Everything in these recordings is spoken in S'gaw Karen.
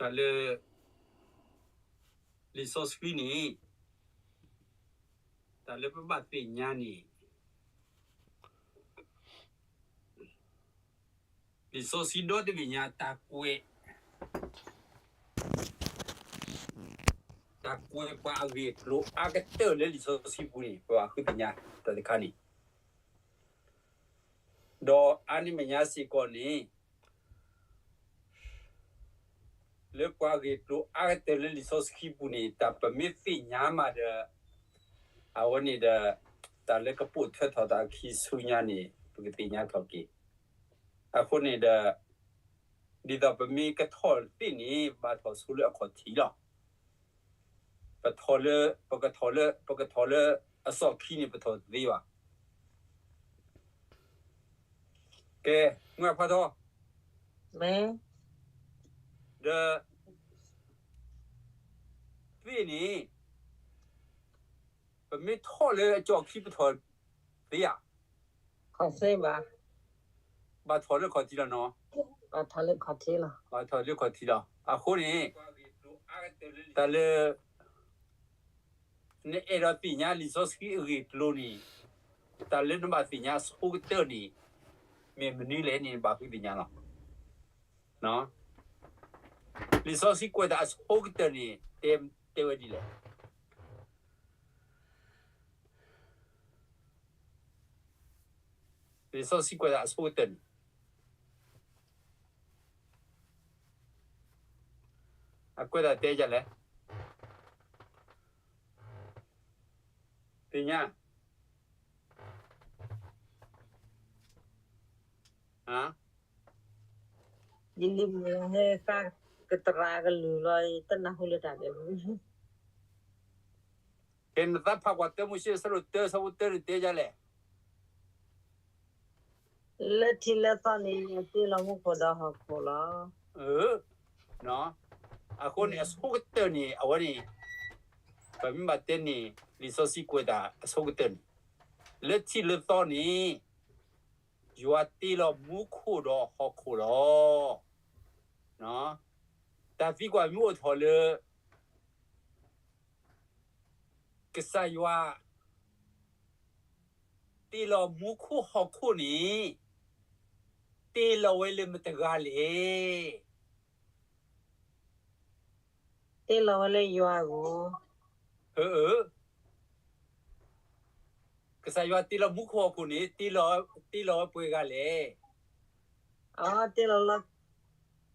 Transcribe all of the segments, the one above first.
တၢ်လၢ လံာ်စီဆှံန့ၣ် တၢ်လၢပဘၣ်သ့ၣ်ညါန့ၣ် လံာ်စီဆှံဒီတဘ့ၣ်ညါ တၢ်ကွဲး တၢ်ကွဲးပှၤအဂ့ၢ်အကျိၤအါကတၢၢ်လၢလံာ်စီဆှံပူၤန့ၣ် ပဘၣ်ဃုသ့ၣ်ညါတၢ်တခါန့ၣ်, ဒီးအါန့ၢ်မဲာ်ညါစ့ၢ်ကီးန့ၣ် လၢပှၤဂ့ၢ်ကျိၤအါကတၢၢ်လၢလံာ်စီဆှံပူၤန့ၣ် တၢ်ပမ့ၢ်သ့ၣ်ညါမးဒီး အဝဲန့ၣ်ဒီး တၢ်လၢကပိာ်ထွဲထီၣ်တၢ်ခံဆူညါန့ၣ် ပကသ့ၣ်ညါထီၣ်က့ၤ. အဃိန့ၣ်ဒီး ဒ်သိးပမ့ၢ်ကထီၣ်သ့ၣ်န့ၣ် ဘၣ်ထီၣ်ဆိလၢအခီၣ်ထံးလီၤ. ပထီၣ်လၢ ပကထီၣ်လၢ ပကထီၣ်လၢအစီၣ်ခံန့ၣ် ပထီၣ်တသ့ဘၣ်. ကဲ, မုၢ်အဖးထီ, ဒီး သ့ၣ်န့ၣ် ပမ့ၢ်ထီၣ်လၢအစီၣ်ခံ ပထီၣ်သ့ဧါ. ဘၣ်ထီၣ်လၢခီၣ်ထံးလီၤနီၤ. ဘၣ်ထီၣ်လၢခီၣ်ထံးလီၤ. အဃိန့ၣ် တၢ်လၢ နအဲၣ်ဒိးသ့ၣ်ညါလံာ်စီဆှံအဂ့ၢ်အကျိၤန့ၣ် တၢ်လၢနဘၣ်သ့ၣ်ညါအဆိကတၢၢ်န့ၣ် မ့ၢ်မနုၤလဲၣ်န့ၣ် နဘၣ်ဃုသ့ၣ်ညါလီၤ. လံာ်စီဆှံကွဲးတၢ်အဆိကတၢၢ်န့ၣ် တဲ တဲဝဲဒ်လဲၣ်. လံာ်စီဆှံကွဲးတၢ်အဆိကတၢၢ်န့ၣ် အကွဲးတၢ်တဲဒ်လဲၣ်. သ့ၣ်ညါ ယလံၤမုၣ်ဟဲဃါ ကတရၢကလုၢ်လီၤ ယတနၢ်ဟူလၢတၢ်ဒဲး. ကဲ နသးဖးကွၢ်တၢမိၤၡ့ အဆၢဒိၣ်တၢ အဆၢဖိတၢန့ၣ် တဲဒ်လဲၣ်. လၢထံးလၢသီန့ၣ် ယွၤတ့လီၤမူခိၣ်ဒီးဟီၣ်ခိၣ်လီၤ. အဃိန့ၣ် အဆိကတၢၢ်န့ၣ် အဝဲန့ၣ် ပမ့ၢ်ဘၣ်တဲန့ၣ် လံာ်စီဆှံကွဲးတၢ်အဆိကတၢၢ်န့ၣ် လၢထံးလၢသီန့ၣ် ယွၤတ့လီၤမူခိၣ်ဒီးဟီၣ်ခိၣ်လီၤ. တၢ်သံကွၢ်မ့ၢ်အိၣ်ထီၣ်လၢ ကစၢ်ယွၤ တ့လီၤမူခိၣ်ဟီၣ်ခိၣ်န့ၣ် တ့လီၤဝဲလၢမတဂၤလဲၣ်. တ့လီၤဝဲလၢယွၤအဂီၢ်. ကစၢ်ယွၤတ့လီၤမူခိၣ်ဟီၣ်ခိၣ်န့ၣ် တ့လီၤဝဲပှဲၤဂၤလဲၣ်. အတ့လီၤလီၤ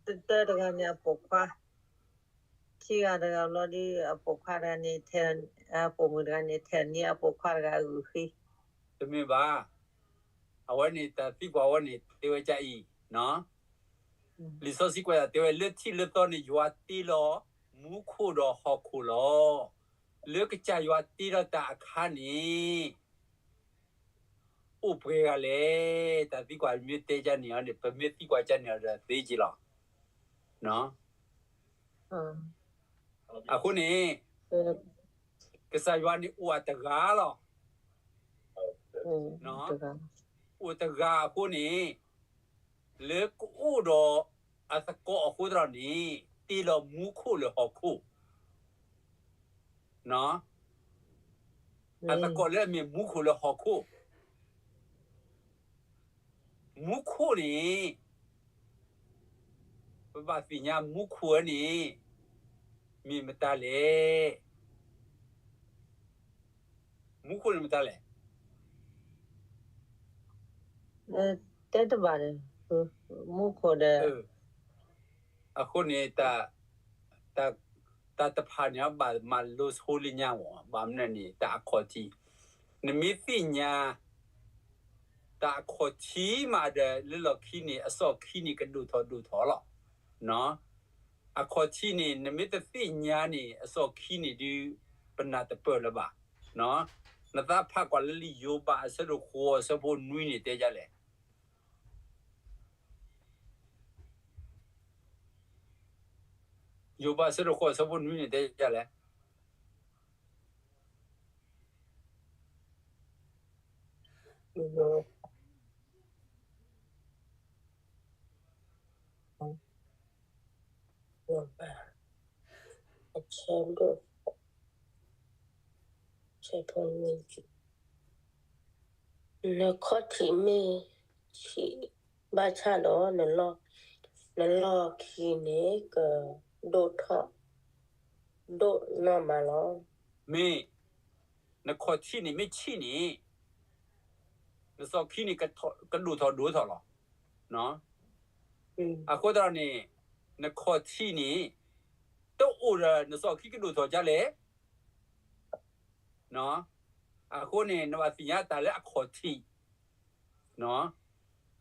တၢတဂၤန့ၣ် အပိာ်ခွါ, ခံဂၤတဂၤဘျီဒီး အပိာ်ခွါတဂၤန့ၣ် ထဲ အပိာ်မုၣ်တဂၤန့ၣ် ထဲန့ၢ်အပိာ်ခွါတဂၤအဂုာ်ဃံ. တမ့ၢ်ဘၣ်. အဝဲန့ၣ်တၢ်သံကွၢ်ဝဲန့ၣ် တဲဝဲကအံၤ, လံာ်စီဆှံကွဲးတၢ်တဲဝဲ လၢထံးလၢသီန့ၣ် ယွၤတ့လီၤမူခိၣ်ဒီးဟီၣ်ခိၣ်လီၤ. လၢကစၢ်ယွၤတ့လီၤတၢ်အခါန့ၣ် အိၣ်ပှဲၤဂၤလဲၣ်. တၢ်သံကွၢ်မ့ၢ်တဲကန့ၣ်အီၤန့ၣ် ပမ့ၢ်သံကွၢ်ကန့ၣ်အီၤဒီးသ့က့ၤလီၤ. အဃိန့ၣ် ကစၢ်ယွၤန့ၣ်အိၣ်အတဂၤလီၤ. အိၣ်တဂၤအဃိန့ၣ် လၢကအိၣ်ဒီးအသကိးအဃိသတးန့ၣ် တ့လီၤမူခိၣ်လၢဟီၣ်ခိၣ်, အသကိးလၢအမ့ၢ်မူခိၣ်လၢဟီၣ်ခိၣ်. မူခိၣ်န့ၣ် ပဘၣ်သ့ၣ်ညါမူခိၣ်ဝဲန့ၣ် မ့ၢ်မတၤလဲၣ်. မူခိၣ်န့ၣ်မတၤလဲၣ်. တဲတဘၣ်ဒီး မူခိၣ်ဒီး အဃိန့ၣ် တၢ်တဖၣ်န့ၣ် ဘၣ်မၤလိဆိလၢညါမး ဘၣ်မနုၤန့ၣ် တၢ်အခီၣ်ထံး, နမ့ၢ်သ့ၣ်ညါ တၢ်အခီၣ်ထံးမးဒီး လၢလီၢ်ခံန့ၣ် အစီၣ်ခံန့ၣ် ကဒိၣ်ထီၣ်ဒိၣ်ထီၣ်လီၤ. အခီၣ်ထံးန့ၣ် နမ့ၢ်တသ့ၣ်ညါန့ၣ် အစီၣ်ခံန့ၣ်ဒုး ပနၢ်တပၢၢ်လၢၤဘၣ်. နသးဖးကွၢ်လၢလံာ်ယိၤဘးအဆၢဒိၣ်ဃိးအဆၢဖိနွံန့ၣ် တဲဒ်လဲၣ်. ယိၤဘးအဆၢဒိၣ်ဃိးအဆၢဖိနွံန့ၣ် တဲဒ်လဲၣ်. ယိၤဘး အဆၢဒိၣ်, ဆၢဖိနွံ, နခီၣ်ထံးမ့ၢ်ဆံး ဘၣ်ဆၣ်ဒီး နလီၢ်ခံန့ၣ် ကဒိၣ်ထီၣ်ဒိၣ်နီၢ်မးလီၤ. မ့ၢ် နခီၣ်ထံးန့ၣ်မ့ၢ်ဆံးန့ၣ် နစီၢ်ခံန့ၣ် ကဒိၣ်ထီၣ်ဒိၣ်ထီၣ်လီၤ. အဃိသတးန့ၣ် နခီၣ်ထံးန့ၣ် တအိၣ်ဒီးနစီၢ်ခံကဒိၣ်ထီၣ်ဒ်လဲၣ်. အဃိန့ၣ် နဘၣ်သ့ၣ်ညါတၢ်လၢအခီၣ်ထံး,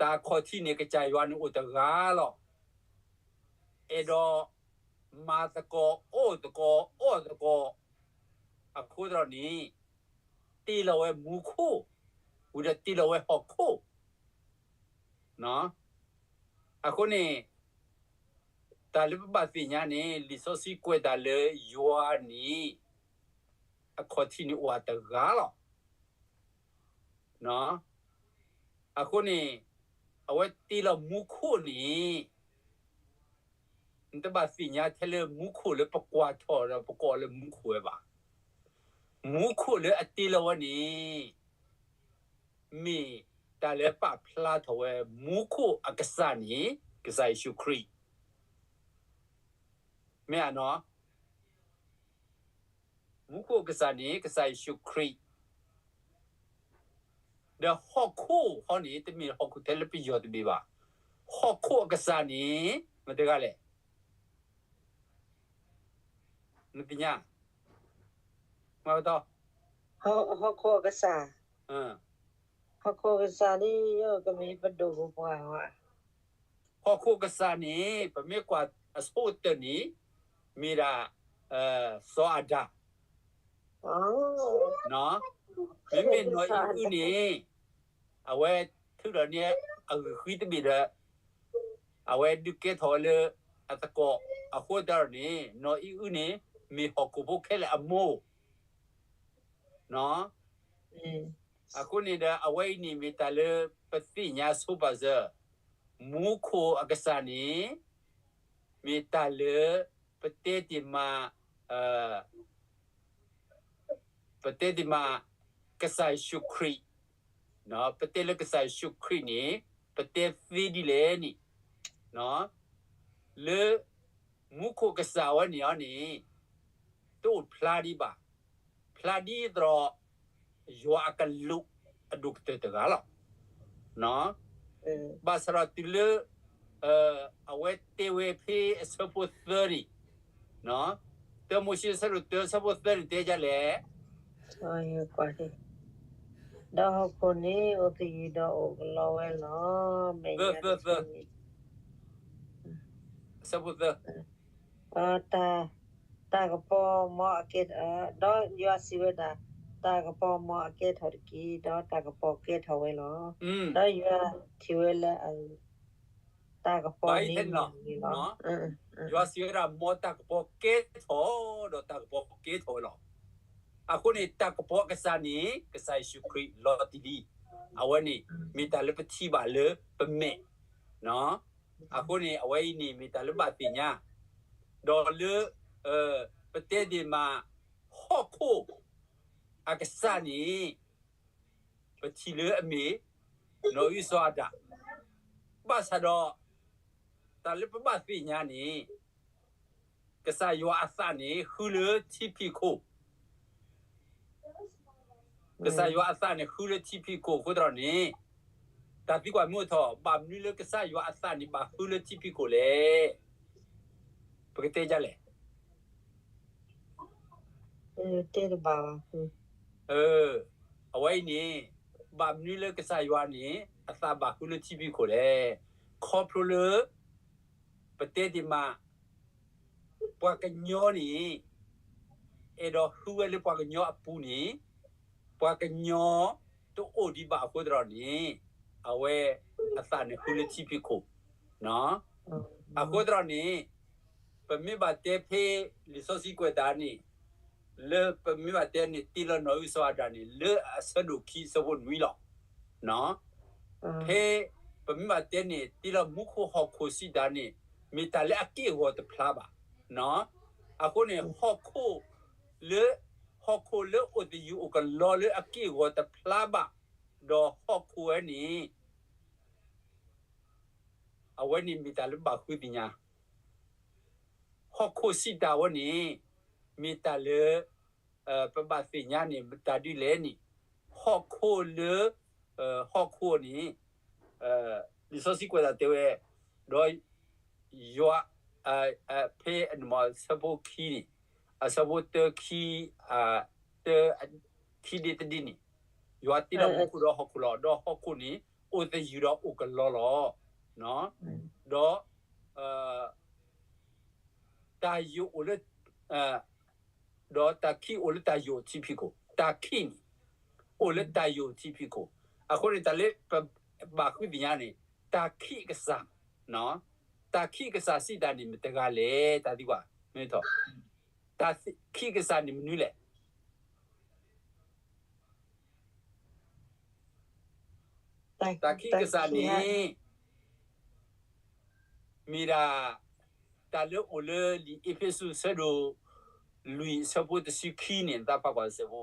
တၢ်အခီၣ်ထံးန့ၣ် ကစၢ်ယွၤန့ၣ်အိၣ်တဂၤလီၤ. အဲၣ်ဒိးမၤသကိး အိၣ်သကိး အီၣ်သကိး, အဃိသတးန့ၣ် တ့လီၤဝဲမူခိၣ်, ဝံၤဒီးတ့လီၤဝဲဟီၣ်ခိၣ်. အဃိန့ၣ် တၢ်လၢပဘၣ်သ့ၣ်ညါန့ၣ် လံာ်စီဆှံကွဲးတၢ်လၢယွၤန့ၣ် အခီၣ်ထံးန့ၣ်အိၣ်အတဂၤလီၤ. အဃိန့ၣ် အဝဲတ့လီၤမူခိၣ်န့ၣ် နတဘၣ်သ့ၣ်ညါထဲလၢမူခိၣ်လၢပကွၢ်ထီၣ်ဒီးပကိးလၢမူခိၣ်ဝဲဘၣ်. မူခိၣ်လၢအတ့လီၤဝဲန့ၣ် မ့ၢ်တၢ်လၢပာ်ဖျါထီၣ်ဝဲ မူခိၣ်အကစၢ်န့ၣ် ကစၢ်ယ့ၣ်ၡူးခရံာ် မ့ၢ်ဧါနီၤ. မူခိၣ်အကစၢ်န့ၣ် ကစၢ်ယ့ၣ်ၡူးခရံာ်, ဒီးဟီၣ်ခိၣ်ဟီန့ၣ် တမ့ၢ်ဟီၣ်ခိၣ်ထဲလၢပယီၤတဘ့ၣ်ဘၣ်. ဟီၣ်ခိၣ်အကစၢ်န့ၣ် မတၤတဂၤလဲၣ်. နသ့ၣ်ညါ, မၤကတီ, ဟီၣ်ခိၣ်အကစၢ်, ဟီၣ်ခိၣ်အကစၢ်န့ၣ် ယကမ့ၢ်ပဒိၣ်ပပှၢ်ဧါ. ဟီၣ်ခိၣ်အကစၢ်န့ၣ် ပမ့ၢ်ကွၢ်အဆိကတၢၢ်န့ၣ် မ့ၢ်ဒၣ် စီၤအၤဒၣ်, မ့မ့ၢ်နီၢ်အံၣ်အုၣ်န့ၣ် အဝဲထုးထီၣ်န့ၢ်အဂံၢ်ဃံတဘ့ၣ်ဒီး အဝဲဒုးကဲထီၣ်ဝဲလၢအသကိး, အဃိသတးန့ၣ် နီၢ်အံၣ်အုၣ်န့ၣ် မ့ၢ်ဟီၣ်ခိၣ်ဖိခဲလၢာ်အမိၢ် အဃိန့ၣ်ဒီး အဝဲအံၤန့ၣ်မ့ၢ်တၢ်လၢပသ့ၣ်ညါဆိပာ်စၢၤ, မူခိၣ်အကစၢ်န့ၣ် မ့ၢ်တၢ်လၢ ပတဲတ့ၢ်မး ပတဲတ့ၢ်မး ကစၢ်ယ့ၣ်ၡူးခရံာ်, ပတဲလၢကစၢ်ယ့ၣ်ၡူးခရံာ်န့ၣ် ပတဲသ့ဒ်လဲၣ်န့ၣ်, လၢ မူခိၣ်ကစၢ်ဝဲန့ၣ်အီၤန့ၣ် တအိၣ်ဖျါဒံးဘၣ်, ဖျါဒ်သိး ယွၤအကလူးအဒိၣ်ကတၢၢ်တဂၤလီၤ. ဘၣ်ဆၣ်ဒီးတုၤလၢ အဝဲတဲဝဲဖဲအဆၢဖိသၢန့ၣ်, တၢမိၤၡ့အဆၢဒိၣ်တၢ အဆၢဖိသၢန့ၣ်တဲဒ်လဲၣ်. ဒီးဟီၣ်ခိၣ်န့ၣ်အိၣ်သယုၢ်ဒီးအိၣ်ကလီဝဲလီၤ. မဲာ်ညါ အဆၢဖိသၢ, တၢ်ကပီၤမ်အကဲ, ဒီးယွၤစံးဝဲဒၣ်, တၢ်ကပီၤမ်အကဲထီၣ်တက့ၢ်, ဒီးတၢ်ကပီၤကဲထီၣ်ဝဲလီၤ. ဒီးယွၤထံၣ်ဝဲလၢ တၢ်ကပီၤန့ၣ်မ့ၢ်လီၤ. ယွၤစံးဝဲဒၣ် မ်တၢ်ကပီၤကဲထီၣ်, ဒီးတၢ်ကပီၤကဲထီၣ်ဝဲလီၤ. အဃိန့ၣ် တၢ်ကပီၤအကစၢ်န့ၣ် ကစၢ်ယ့ၣ်ၡူးခရံာ်လီၤတံၢ်လံ. အဝဲန့ၣ် မ့ၢ်တၢ်လၢပထံၣ်ဘၣ်လၢပမဲာ် အဃိန့ၣ် အဝဲအံၤန့ၣ်မ့ၢ်တၢ်လၢဘၣ်သ့ၣ်ညါ, ဒီးလၢ ပတဲဒ်မး ဟီၣ်ခိၣ်အကစၢ်န့ၣ် ပထံၣ်လၢအမ့ၢ် နီၢ်အံၣ်စီၤအၤဒၣ်, ဘၣ်ဆၣ်ဒီး တၢ်လၢပဘၣ်သ့ၣ်ညါန့ၣ် ကစၢ်ယွၤအသးန့ၣ် ဃုလၢထံဖံးခိၣ် ကစၢ်ယွၤအသးန့ၣ် ဃုလၢထံဖံးခိၣ်အဃိသတးန့ၣ်, တၢ်သံကွၢ်မ့ၢ်အိၣ်ထီၣ် ဘၣ်မနုၤလၢကစၢ်ယွၤအသးန့ၣ် ဘၣ်ဃုလၢထံဖံးခိၣ်လဲၣ်. ပကတဲဒ်လဲၣ်. အဝဲအံၤန့ၣ် ဘၣ်မနုၤလၢကစၢ်ယွၤန့ၣ် အသးဘၣ်ဃုလၢထံဖံးခိၣ်လဲၣ်. ခီဖျိလၢ ပတဲဒ်မး ပှၤကညီန့ၣ် အဲၣ်ဒိးဃုဝဲလၢပှၤကညီအပူၤန့ၣ် ပှၤကညီတအိၣ်ဒံးဘၣ်အဃိသတးန့ၣ် အဝဲအသးန့ၣ်ဃုလၢထံဖံးခိၣ်. အဃိသတးန့ၣ် ပမ့ၢ်ဘၣ်တဲဖဲလံာ်စီဆှံကွဲးတၢ်န့ၣ် လၢပမ့ၢ်ဘၣ်တဲန့ၣ် တ့လီၤနီၢ်အံၣ်စီၤအၤဒၣ်န့ၣ် လၢအဆၢဒိၣ်ခံအဆၢဖိနွံလီၤ. ဖဲပမ့ၢ်ဘၣ်တဲန့ၣ် တ့လီၤမူခိၣ်ဟီၣ်ခိၣ်စံးတၢ်န့ၣ် မ့ၢ်တၢ်လၢအက့ၢ်အဂီၤတဖျါဘၣ်. အဃိန့ၣ် ဟီၣ်ခိၣ်လၢ ဟီၣ်ခိၣ်လၢအိၣ်သယုၢ်အိၣ်ကလီလၢအက့ၢ်အဂီၤတဖျါဘၣ်, ဒီးဟီၣ်ခိၣ်ဝဲန့ၣ် အဝဲန့ၣ်မ့ၢ်တၢ်လၢဘၣ်ဃုသ့ၣ်ညါ, ဟီၣ်ခိၣ်စံးတၢ်ဝဲန့ၣ် မ့ၢ်တၢ်လၢ ပဘၣ်သ့ၣ်ညါန့ၣ် မ့ၢ်တၢ်ဒ်လဲၣ်န့ၣ်, ဟီၣ်ခိၣ်လၢ ဟီၣ်ခိၣ်န့ၣ် လံာ်စီဆှံကွဲးဒၣ်တဲဝဲ ဒီး ယွၤ ဖဲ ဆၢဖိခံန့ၣ် အဆၢဖိတၢ ခံ တၢ ခံဒ့တဒ့န့ၣ်, ယွၤတ့လီၤမူခိၣ်ဒီးဟီၣ်ခိၣ်လီၤ. ဒီးဟီၣ်ခိၣ်န့ၣ် အိၣ်သယုၢ်ဒီးအိၣ်ကလီလီၤ. ဒီး တၢ်ယိာ်အိၣ်လၢ ဒီးတၢ်ခံးအိၣ်လၢတၢ်ယိာ်ထံဖံးခိၣ်, တၢ်ခံးန့ၣ် အိၣ်လၢတၢ်ယိာ်ထံဖံးခိၣ်. အဃိန့ၣ် တၢ်လၢပဘၣ်ဃုသ့ၣ်ညါန့ၣ် တၢ်ခံးအကစၢ်, တၢ်ခံးအကစၢ်စံးတၢ်န့ၣ် မတဂၤလဲၣ်, တၢ်သံကွၢ်, မ့ၢ်ထီၣ်, တၢ်ခံးအကစၢ်န့ၣ်မနုၤလဲၣ်. တၢ်ခံးအကစၢ်န့ၣ် မ့ၢ်ဒၣ် တၢ်လၢအိၣ်လၢလံာ်အ့းဖ့းစူး ဆၢဒိၣ်လွံၢ် ဆၢဖိတဆံခံန့ၣ် နသးဖးကွၢ်စဲးဖိ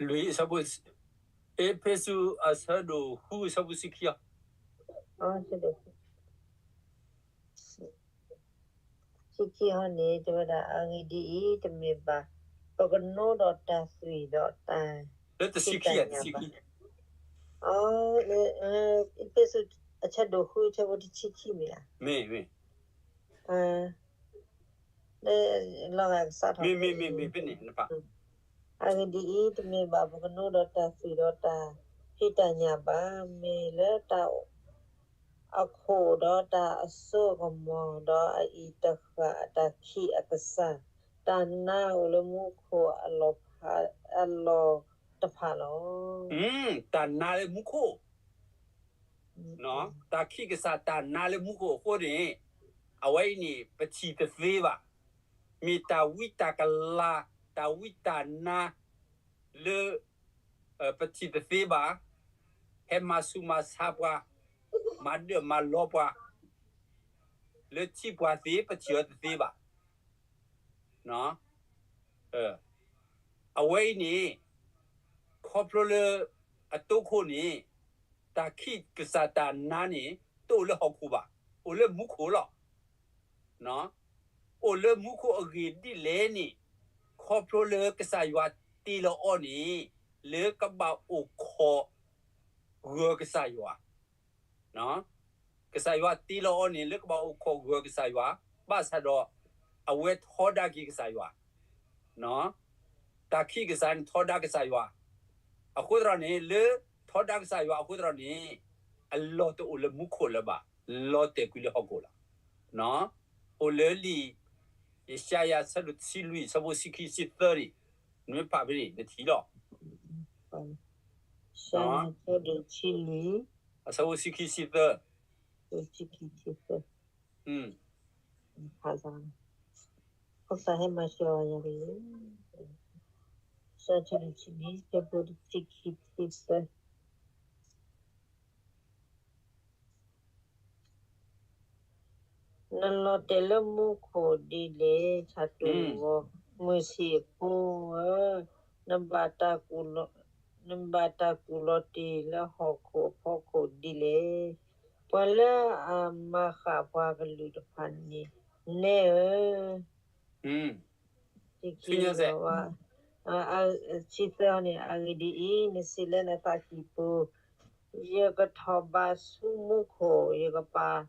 လွံၢ်, အ့းဖ့းစူး အဆၢဒိၣ်ဃု အဆၢဖိတဆံခံအီၤ, ဆံခံအီၤန့ၣ် တဲဝဲဒၣ် အဂ့ၢ်ဒ်အံၤ, တမ့ၢ်ဘၣ် ပကနိဒီးတၢ်သွံၣ်ဒီးတၢ် လၢတဆံခံအံၤ, တဆံခံ, အ့းဖ့းစူး အဆၢဒိၣ်ဃု အဆၢဖိတဆံခံမ့ၢ်ဧါ, မ့ၢ်, လီၤဂာ်ကစးထီၣ် မ့ၢ်, မ့ၢ်, မ့ၢ်, မ့ၢ်ဖဲန့ၣ်, အဂ့ၢ်ဒ်အံၤ, တမ့ၢ်ဘၣ်ပကနိဒီးတၢ်သွံၣ်ဒီးတၢ်ဖံးတၢ်ညၣ်ဘၣ်, မ့ၢ်လၢတၢ် အခိၣ်ဒီးတၢ်အစိအကမီၤ, ဒီးအအံၤတဃၣ်အတၢ်ခံးအကစၢ်, တၢ်နါအိၣ်လၢမူခိၣ်အလီၢ်တဖၣ်လီၤ. တၢ်နါလၢမူခိၣ်, တၢ်ခံးကစၢ်တၢ်နါလၢမူခိၣ်အဃိန့ၣ်, အဝဲအံၤန့ၣ် ပထံၣ်တသ့ဘၣ်. မ့ၢ်တၢ်ဝံတၢ်ကလၤ, တၢ်ဝံတၢ်နါလၢ ပထံၣ်တသ့ဘၣ်, ဟဲမၤဆူးမၤဆါပှၤ, မၤဒၢၣ်မၤလီပှၤ, လၢထံပှၤသ့ ပထံၣ်အီၤတသ့ဘၣ်. အဝဲအံၤန့ၣ် ခီဖျိလၢ အတိခိၣ်န့ၣ် တၢ်ခံးကစၢ်တၢ်နါန့ၣ် တအိၣ်လၢဟီၣ်ခိၣ်ဘၣ်, အိၣ်လၢမူခိၣ်လီၤ. အိၣ်လၢမူခိၣ်အဂ့ၢ်ဒ်လဲၣ်န့ၣ်, ခီဖျိလၢကစၢ်ယွၤတ့လီၤအီၤန့ၣ် လၢကဘၣ်အိၣ်ခိးဂၢၤကစၢ်ယွၤ. ကစၢ်ယွၤတ့လီၤအီၤန့ၣ် လၢကဘၣ်အိၣ်ခိးဂၢၤကစၢ်ယွၤ, ဘၣ်ဆၣ်ဒီး အဝဲထီဒါက့ၤကစၢ်ယွၤ, တၢ်ခံးကစၢ်န့ၣ်ထီဒါကစၢ်ယွၤ, အဃိသတးန့ၣ် လၢထီဒါကစၢ်ယွၤအဃိသတးန့ၣ်, အလီၢ်တအိၣ်လၢမူခိၣ်လၢၤဘၣ်, လီၤတဲာ်ကွံာ်လၢဟီၣ်ခိၣ်လီၤ. အိၣ်လၢလံာ် ယၡါယၤဆၢဒိၣ်တဆံလွံၢ် ဆၢဖိတဆံခံ တဆံသၢန့ၣ်, နမ့ၢ်ဖးဖဲန့ၣ် နထံၣ်လီၤ. ယၡါယၤဆၢဒိၣ်တဆံလွံၢ် အဆၢဖိတဆံခံ တဆံသၢ, တဆံခံ တဆံသၢ, ဖးစၢ်, ဖိသၣ်ဟဲမၤစၢၤအီၤယၤတဂ့ၤ, ယၡါယၤဆၢဒိၣ်တဆံလွံၢ် ဆၢဖိတဆံခံ တဆံသၢ နလီၤတဲာ်လၢမူခိၣ်ဒ်လဲၣ်, ဆၣ်တူာ်ဂီၤမုၢ်ဆ့ၣ်ဖိဧၢ, နဘၣ်တၢ်ကူၣ်လီၤ, နဘၣ်တၢ်ကူၣ်လီၤတ့ၢ်လၢဟီၣ်ခိၣ်အဖီခိၣ်ဒ်လဲၣ်. ပှၤလၢအမၤဃၣ်ပှၤကလုာ်တဖၣ်န့ၣ် နဲဧၢ ဆံသၢန့ၣ်, အဂ့ၢ်ဒ်အံၤ, နစံးလၢနသးကံၢ်ပူၤ, ယကထီၣ်ဘးဆူမူခိၣ်, ယကပာ်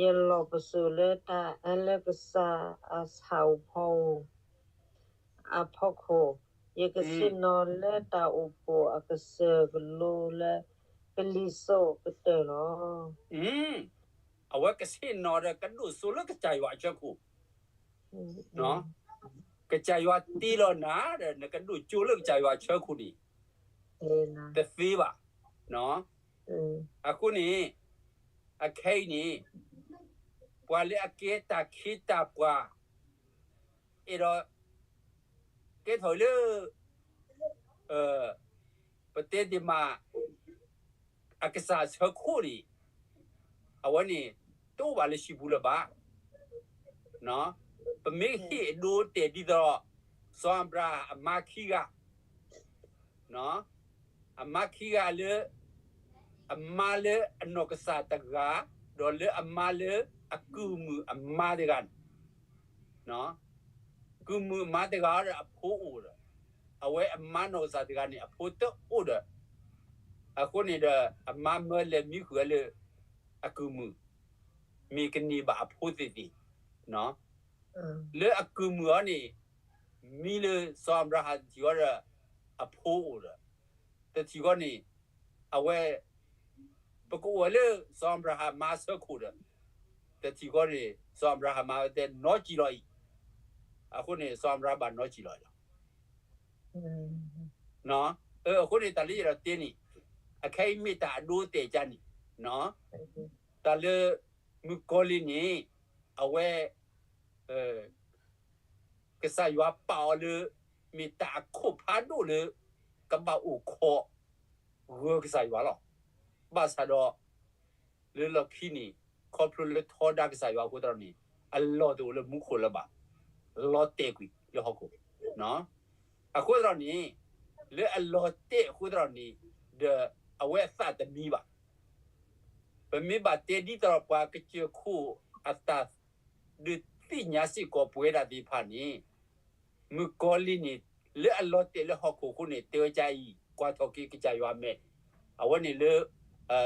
ယလီၢ်ပစိာ်လၢတၢ်, လၢကစၢ်အဆၣ်အိၣ်ဖီအဖီခိၣ်, ယကဆ့ၣ်နီၤလၢတၢ်အိၣ်ဖှိၣ်အကစၢၢ်ကလိလၢကလံၤစိးကတၢၢ်လီၤ. အဝဲကဆ့ၣ်နီၤဒီးကဒိၣ်စိလၢကစၢ်ယွၤအဆၢခိၣ်, ကစၢ်ယွၤတ့လီၤနၤဒီး နကဒိၣ်စိလၢကစၢ်ယွၤအဆၢခိၣ်န့ၣ်, တသ့ဘၣ်. အဃိန့ၣ် အခဲအံၤန့ၣ် ပှၤလၢအကဲတၢ်ခ့တၢ်ပှၤ အဲၣ်ဒိး ကဲထီၣ်လၢ ပတဲဒ်မး အကစၢ်အဆၢခိၣ်န့ၣ် အဝဲန့ၣ် တအိၣ်ဘၣ်လၢဟံၣ်ပူၤလၢၤဘၣ်. ပမ့ၢ်ဟ့ၣ်အဒိအတဲာ်ဒ်သိး စီၤအၤဘြၤဟၣ်အမါခံဂၤ အမါခံဂၤလၢ အမါလၢအနီၢ်ကစၢ်တဂၤ ဒီးလၢအမါလၢအကုၢ်မုၣ်အမါတဂၤန့ၣ် ကုၢ်မုၣ်အမါတဂၤဒီးအဖိအိၣ်ဒီး အဝဲအမါနီၢ်ကစၢ်တဂၤန့ၣ် အဖိတအိၣ်ဒီး အဃိန့ၣ်ဒီး အမါမၢလဲၤမံဃုာ်ဝဲလၢ အကုၢ်မုၣ် မ့ၢ်ကန့ၢ်ဘၣ်အဖိသ့ၣ်သ့ၣ် လၢအကုၢ်မုၣ်အီၤန့ၣ် မံလၢစီၤအၤဘြၤဟၣ်တထံၣ်ဃီဒီး အဖိအိၣ်ဒီး တထံၣ်ဃီန့ၣ် အဝဲ ပကအိၣ်ဝဲလၢစီၤအၤဘြၤဟၣ်မါအဆၢခိၣ်ဒီး တထံၣ်ဃီန့ၣ် စီၤအၤဘြၤဟၣ်မါဝဲတဲနီၢ်ကံၣ်လီၤအံၤ အဃိန့ၣ် စီၤအၤဘြၤဟၣ်ဘၣ်နီၢ်ကံၣ်လီၤအံၤလီၤ. အဃိန့ၣ် တၢ်လၢယအဲၣ်ဒိးတဲန့ၣ် အခဲအံၤမ့ၢ်တၢ်အဒိအတဲာ်ကါန့ၣ် တၢ်လၢ မုၣ်ကီၤလံၢ်န့ၣ် အဝဲ ကစၢ်ယွၤပာ်အီၤလၢ မ့ၢ်တၢ်အခိၣ်ဖးဒိၣ်လၢ ကဘၣ်အိၣ်ခိး ဂၢၤကစၢ်ယွၤလီၤ. ဘၣ်ဆၣ်ဒီး လၢလီၢ်ခံန့ၣ် ခီဖျိလၢထီဒါကစၢ်ယွၤအဃိသတးန့ၣ် အလီၢ်တအိၣ်လၢမူခိၣ်လၢၤဘၣ်. လီၤတဲာ်ကွံာ်လၢဟီၣ်ခိၣ် အဃိသတးန့ၣ် လၢအလီၤတဲာ်အဃိသတးန့ၣ် ဒီးအဝဲအသးတမံဘၣ်. ပမ့ၢ်ဘၣ်တဲဒ်သိးဒီးပှၤကစၢၢ်ခိၣ်အတၢ် ဒုးသ့ၣ်ညါစ့ၢ်ကီးပဝဲဒၣ်သ့ၣ်တဖၣ်န့ၣ် မုၣ်ကီၤလံၢ်န့ၣ် လၢအလီၤတဲာ်လၢဟီၣ်ခိၣ်အဃိန့ၣ် တဲဝဲဒ်အံၤ ကွၢ်ထီၣ်က့ၤကစၢ်ယွၤအမဲာ်, အဝဲန့ၣ်လၢ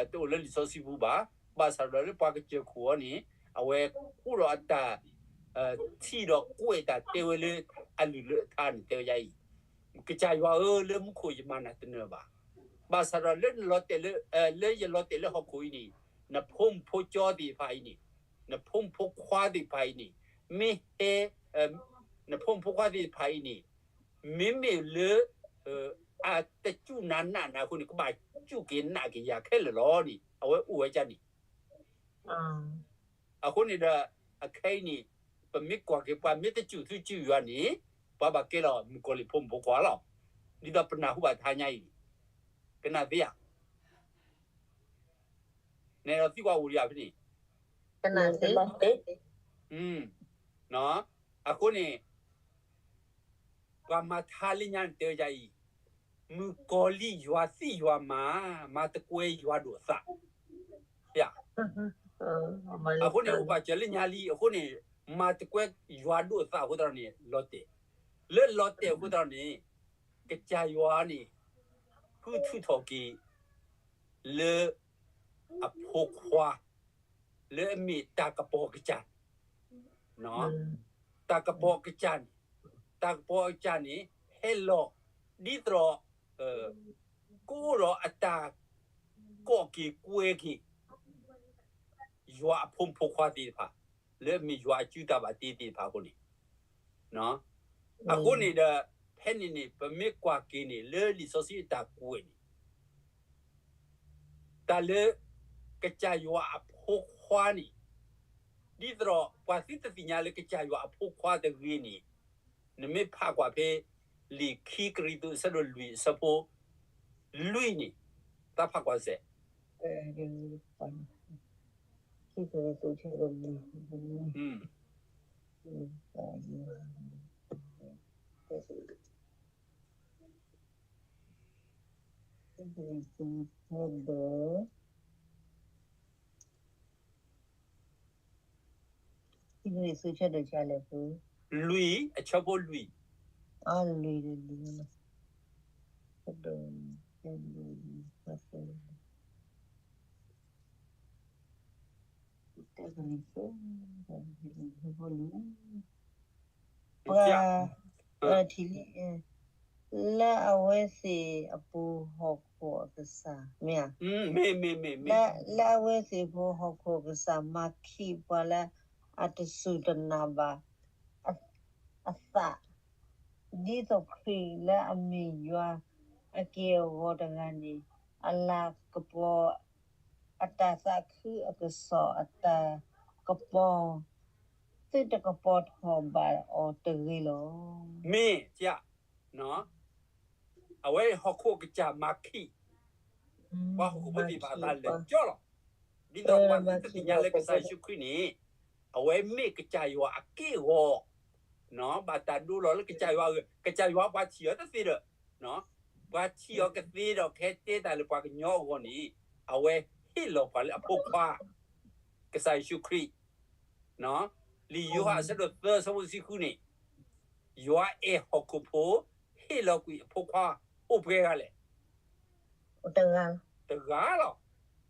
တအိၣ်လၢလံာ်စီဆှံပူၤဘၣ်. ဘၣ်ဆၣ်ဒီးလၢပှၤကစၢၢ်ခိၣ်အံၤန့ၣ် အဝဲအိၣ်ဒီးအတၢ် ထံၣ်ဒီးကွဲးတၢ်တဲဝဲလၢအလုၢ်လၢအထါန့ၣ် တဲဝဲဒ်အံၤ, ကစၢ်ယွၤဧၢ, လၢမူခိၣ်ယမၤနၤတနၢၤဘၣ်. ဘၣ်ဆၣ်ဒီးလၢနလီၤတဲာ်လၢ လၢယလီၤတဲာ်လၢဟီၣ်ခိၣ်အံၤန့ၣ် နဖိမုၣ်ဖိကၠီသ့ၣ်တဖၣ်အံၤန့ၣ် နဖိမုၣ်ဖိခွါသ့ၣ်တဖၣ်အံၤန့ၣ် မ့ၢ်ဟဲ နဖိမုၣ်ဖိခွါသ့ၣ်တဖၣ်အံၤန့ၣ် မ့မ့ၢ်လၢ အတစူၢ်နးနာ်နၤအဃိန့ၣ် ကဘၣ်စူၢ်က့ၤနာ်က့ၤယၤခဲလၢာ်လီၤန့ၣ် အဝဲအိၣ်ဝဲဒ်န့ၣ်. အဃိန့ၣ်ဒီး အခဲအံၤန့ၣ် ပမ့ၢ်ကွၢ်က့ၤ ပှၤမ့ၢ်တစူၢ်ထူစူၢ်ယွၤန့ၣ် ပှၤဘၣ်ကဲလီၤမုၣ်ကီၤလံၢ်ဖိမုၣ်ဖိခွါလီၤ. ဒ်သိးပနၢ်ဟူဘၣ်တဟါညါအံၤန့ၣ် ကနၣ်သ့ဧါ. နဒီးသံကွၢ်အိၣ်ဒံးဧါဖဲန့ၣ် အဃိန့ၣ် ပှၤမၤထါလၢညါန့ၣ်တဲဝဲဒ်အံၤ, မုၣ်ကီၤလံၢ်ယွၤသံယွၤမၤ, မၤတကွဲယွၤဒိၣ်အသး. အဃိန့ၣ် အိၣ်ပာ်စၢၤလၢညါလံ, အဃိန့ၣ် မၤတကွဲယွၤဒိၣ်အသးအဃိသတးန့ၣ် လီၤတဲာ်, လၢလီၤတဲာ်အဃိသတးန့ၣ် ကစၢ်ယွၤန့ၣ် ဃုထူၣ်ထီၣ်က့ၤ လၢ အဖိခွါ လၢအမ့ၢ်တၢ်ကပီၤကစၢ်န့ၣ်, တၢ်ကပီၤကစၢ်န့ၣ်, တၢ်ကပီၤကစၢ်န့ၣ် ဟဲလီၤ ဒ်သိး ကအိၣ်ဒီးအတၢ် ကိးက့ၤကွဲက့ၤ ယွၤအဖိမုၣ်ဖိခွါသ့ၣ်တဖၣ် လၢအမ့ၢ်ယွၤအစုတၢ်ဘၣ်တ့သ့ၣ်တဖၣ်အဃိန့ၣ် အဃိန့ၣ်ဒီး ဖဲန့ၣ်န့ၣ် ပမ့ၢ်ကွၢ်က့ၤန့ၣ် လၢလံာ်စီဆှံအတၢ်ကွဲးန့ၣ် တၢ်လၢ ကစၢ်ယွၤအဖိခွါန့ၣ် ဒ်သိးဒီး ပှၤသုတသ့ၣ်ညါလၢကစၢ်ယွၤအဖိခွါတဂ့ၤန့ၣ် နမ့ၢ်ဖးကွၢ်ဖဲ လံာ်ခံကရံၣ်သူး အဆၢဒိၣ်လွံၢ် အဆၢဖိ လွံၢ်န့ၣ် သးဖးကွၢ်စဲး လွံၢ် အဆၢဖိလွံၢ်, ပှၤ ထံၣ်လံ လၢအဝဲသ့ၣ်အပူၤဟီၣ်ခိၣ်အကစၢ် မ့ၢ်ဧါ, လၢအဝဲသ့ၣ်အပူၤဟီၣ်ခိၣ်အကစၢ် မၤခံးပှၤလၢအတစူၢ်တနာ်ဘၣ်အသး ဒ်သိးခရံာ်လၢအမ့ၢ်ယွၤ အက့ၢ်အဂီၤတဂၤန့ၣ် အလၤကပီၤ အတၢ်သးခုအကစီၣ်အတၢ်ကပီၤ သုတကပီၤထီၣ်ဘၣ်အီၤတဂ့ၤလီၤ. မ့ၢ် အဝဲဟီၣ်ခိၣ်ကစၢ်မၤခံး ပှၤဟီၣ်ခိၣ်ဖိသ့ၣ်တဖၣ်အသးလၢာ်ကၠီလီၤ. ဒ်သိးပှၤသုတသ့ၣ်ညါလၢကစၢ်ယ့ၣ်ၡူးခရံာ်န့ၣ် အဝဲမ့ၢ်ကစၢ်ယွၤအက့ၢ်အဂီၤ ဘၣ်တၢ်ဒိလီၤလၢကစၢ်ယွၤအဂီၢ်, ကစၢ်ယွၤပှၤထံၣ်အီၤတသ့ဒီး, ပှၤထံၣ်အီၤကသ့ဒီးကဟဲတဲတၢ်လၢပှၤကညီအဂီၢ်န့ၣ် အဝဲဟ့ၣ်လီၤပှၤလၢအဖိခွါ ကစၢ်ယ့ၣ်ၡူးခရံာ် လံာ်ယိၤဟၣ်အဆၢဒိၣ်သၢအဆၢဖိတဆံဃုန့ၣ်, ယွၤအဲၣ်ဟီၣ်ခိၣ်ဖိ ဟ့ၣ်လီၤကွံာ်အဖိခွါ အိၣ်ပှဲၤဂၤလဲၣ်. တဂၤလီ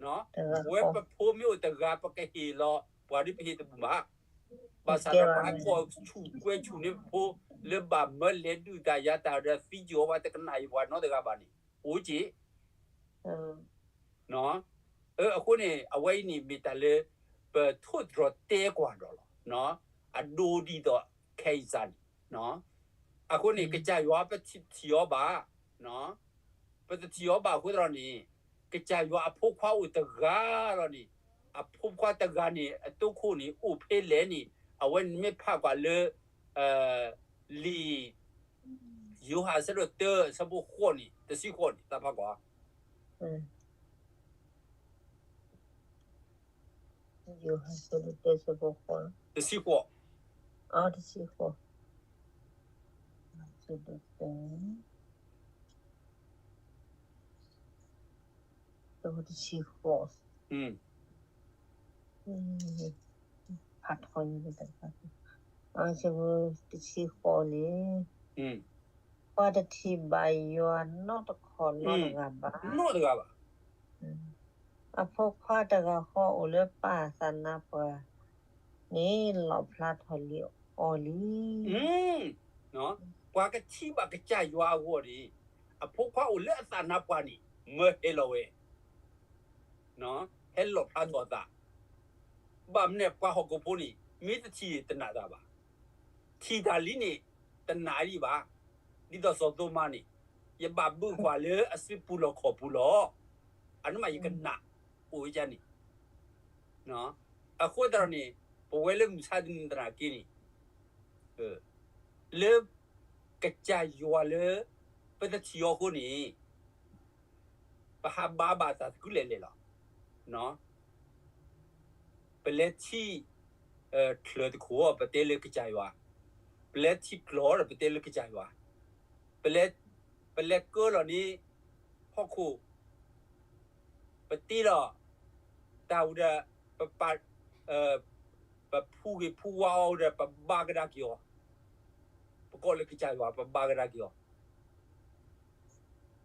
ၤ. ပဝဲပဖိမ့ၢ်အိၣ်တဂၤ ပကဟ့ၣ်လီၤပှၤဒီးပဟ့ၣ်တဘူၣ်ဘၣ်. ဘၣ်ဆၣ်ဒီးပှၤကိးဆူၣ်ကွဲဆူၣ်န့ၢ်ပဖိ လၢဘၣ်မၢလဲၤဒုးတၢ်ယၤတၢ်ဒီးသံကွံာ်အီၤ ပှၤတကနၣ်အံၤပှၤနီတဂၤဘၣ်န့ၣ် အိၣ်က့ၢ် အဃိန့ၣ် အဝဲအံၤန့ၣ်မ့ၢ်တၢ်လၢ ပထိၣ်သတြီၤတဲကွၢ်ဒီးလီၤ. အဒိဒ်သိးခဲအံၤစၢ်န့ၣ်, အဃိန့ၣ် ကစၢ်ယွၤပထံၣ်အီၤဘၣ်, ပတထံၣ်အီၤဘၣ်အဃိသတးန့ၣ်, ကစၢ်ယွၤအဖိခွါအိၣ်တဂၤလီၤန့ၣ်, အဖိခွါတဂၤန့ၣ် အတိခိၣ်န့ၣ် အိၣ်ဖဲလဲၣ်န့ၣ် အဝဲန့ၣ်မ့ၢ်ဖးကွၢ်လၢ လံာ် ယိၤဟၣ်အဆၢဒိၣ်တၢ အဆၢဖိဃိးန့ၣ် တဆံဃိးန့ၣ် သးဖးကွၢ် ယိၤဟၣ်အဆၢဒိၣ်တၢ အဆၢဖိဃိး, တဆံဃိး, တဆံဃိး, အဆၢဒိၣ်တၢ တဆံဃိး, ဖးထီညါတဖၣ်, အဆၢဖိတဆံဃိးန့ၣ်, ပှၤတထံၣ်ဘၣ်ယွၤနီတခီၣ်နီတဂၤဘၣ်. နီတဂၤဘၣ်. အဖိခွါတဂၤဃီအိၣ်လၢပၢ်အသးနါပှၢ်န့ၣ် လီၣ်ဖျါထီၣ်လံအီၤလံ. ပှၤကထံၣ်ဘၣ်ကစၢ်ယွၤအဂီၢ်န့ၣ်, အဖိခွါအိၣ်လၢအသးနါပှၢ်န့ၣ် မၢဟဲလီၤဝဲ, ဟဲလီၣ်ဖျါထီၣ်အသး, ဘၣ်မနုၤပှၤဟီၣ်ခိၣ်ဖိန့ၣ် မ့ၢ်တထံၣ်တနာ်တၢ်ဘၣ်, ထံၣ်တၢ်လံန့ၣ် တနာ်ဒံးဘၣ်, ဒ်သိးစီၤသိမါန့ၣ်, ယဘၣ်ဘုးကွၢ်လၢအစုပူၤလီၢ်ခီၣ်ပူၤလီၤ, အန့ၣ်မးယကနၣ်အိၣ်ဝဲဒ်န့ၣ် အဃိသတးန့ၣ်, ပဝဲလၢမုၢ်ဆါတနံၤသနာ်က့န့ၣ်, လၢကစၢ်ယွၤလၢ ပတထံၣ်အီၤအဃိန့ၣ်, ပဟးဘါဘၣ်တၢ်သကုၤလဲၣ်လဲၣ်လီၤ. ပလဲၤထံၣ်ချၢၣ်တခိၣ် ပတဲလၢကစၢ်ယွၤ, ပလဲၤထံၣ်ကျီၢ်ဒီးပတဲလၢကစၢ်ယွၤ, ပလဲၤကၢလီၤန့ၢ်ဟီၣ်ခိၣ် ပတ့လီၤတၢ်ဝံၤဒီး ပပာ် ပဖူဂ့ၤဖူဝါအီၤဒီး ပဘါကဒါက့ၤအီၤ, ပကိးလၢကစၢ်ယွၤ ပဘါကဒါက့ၤအီၤ,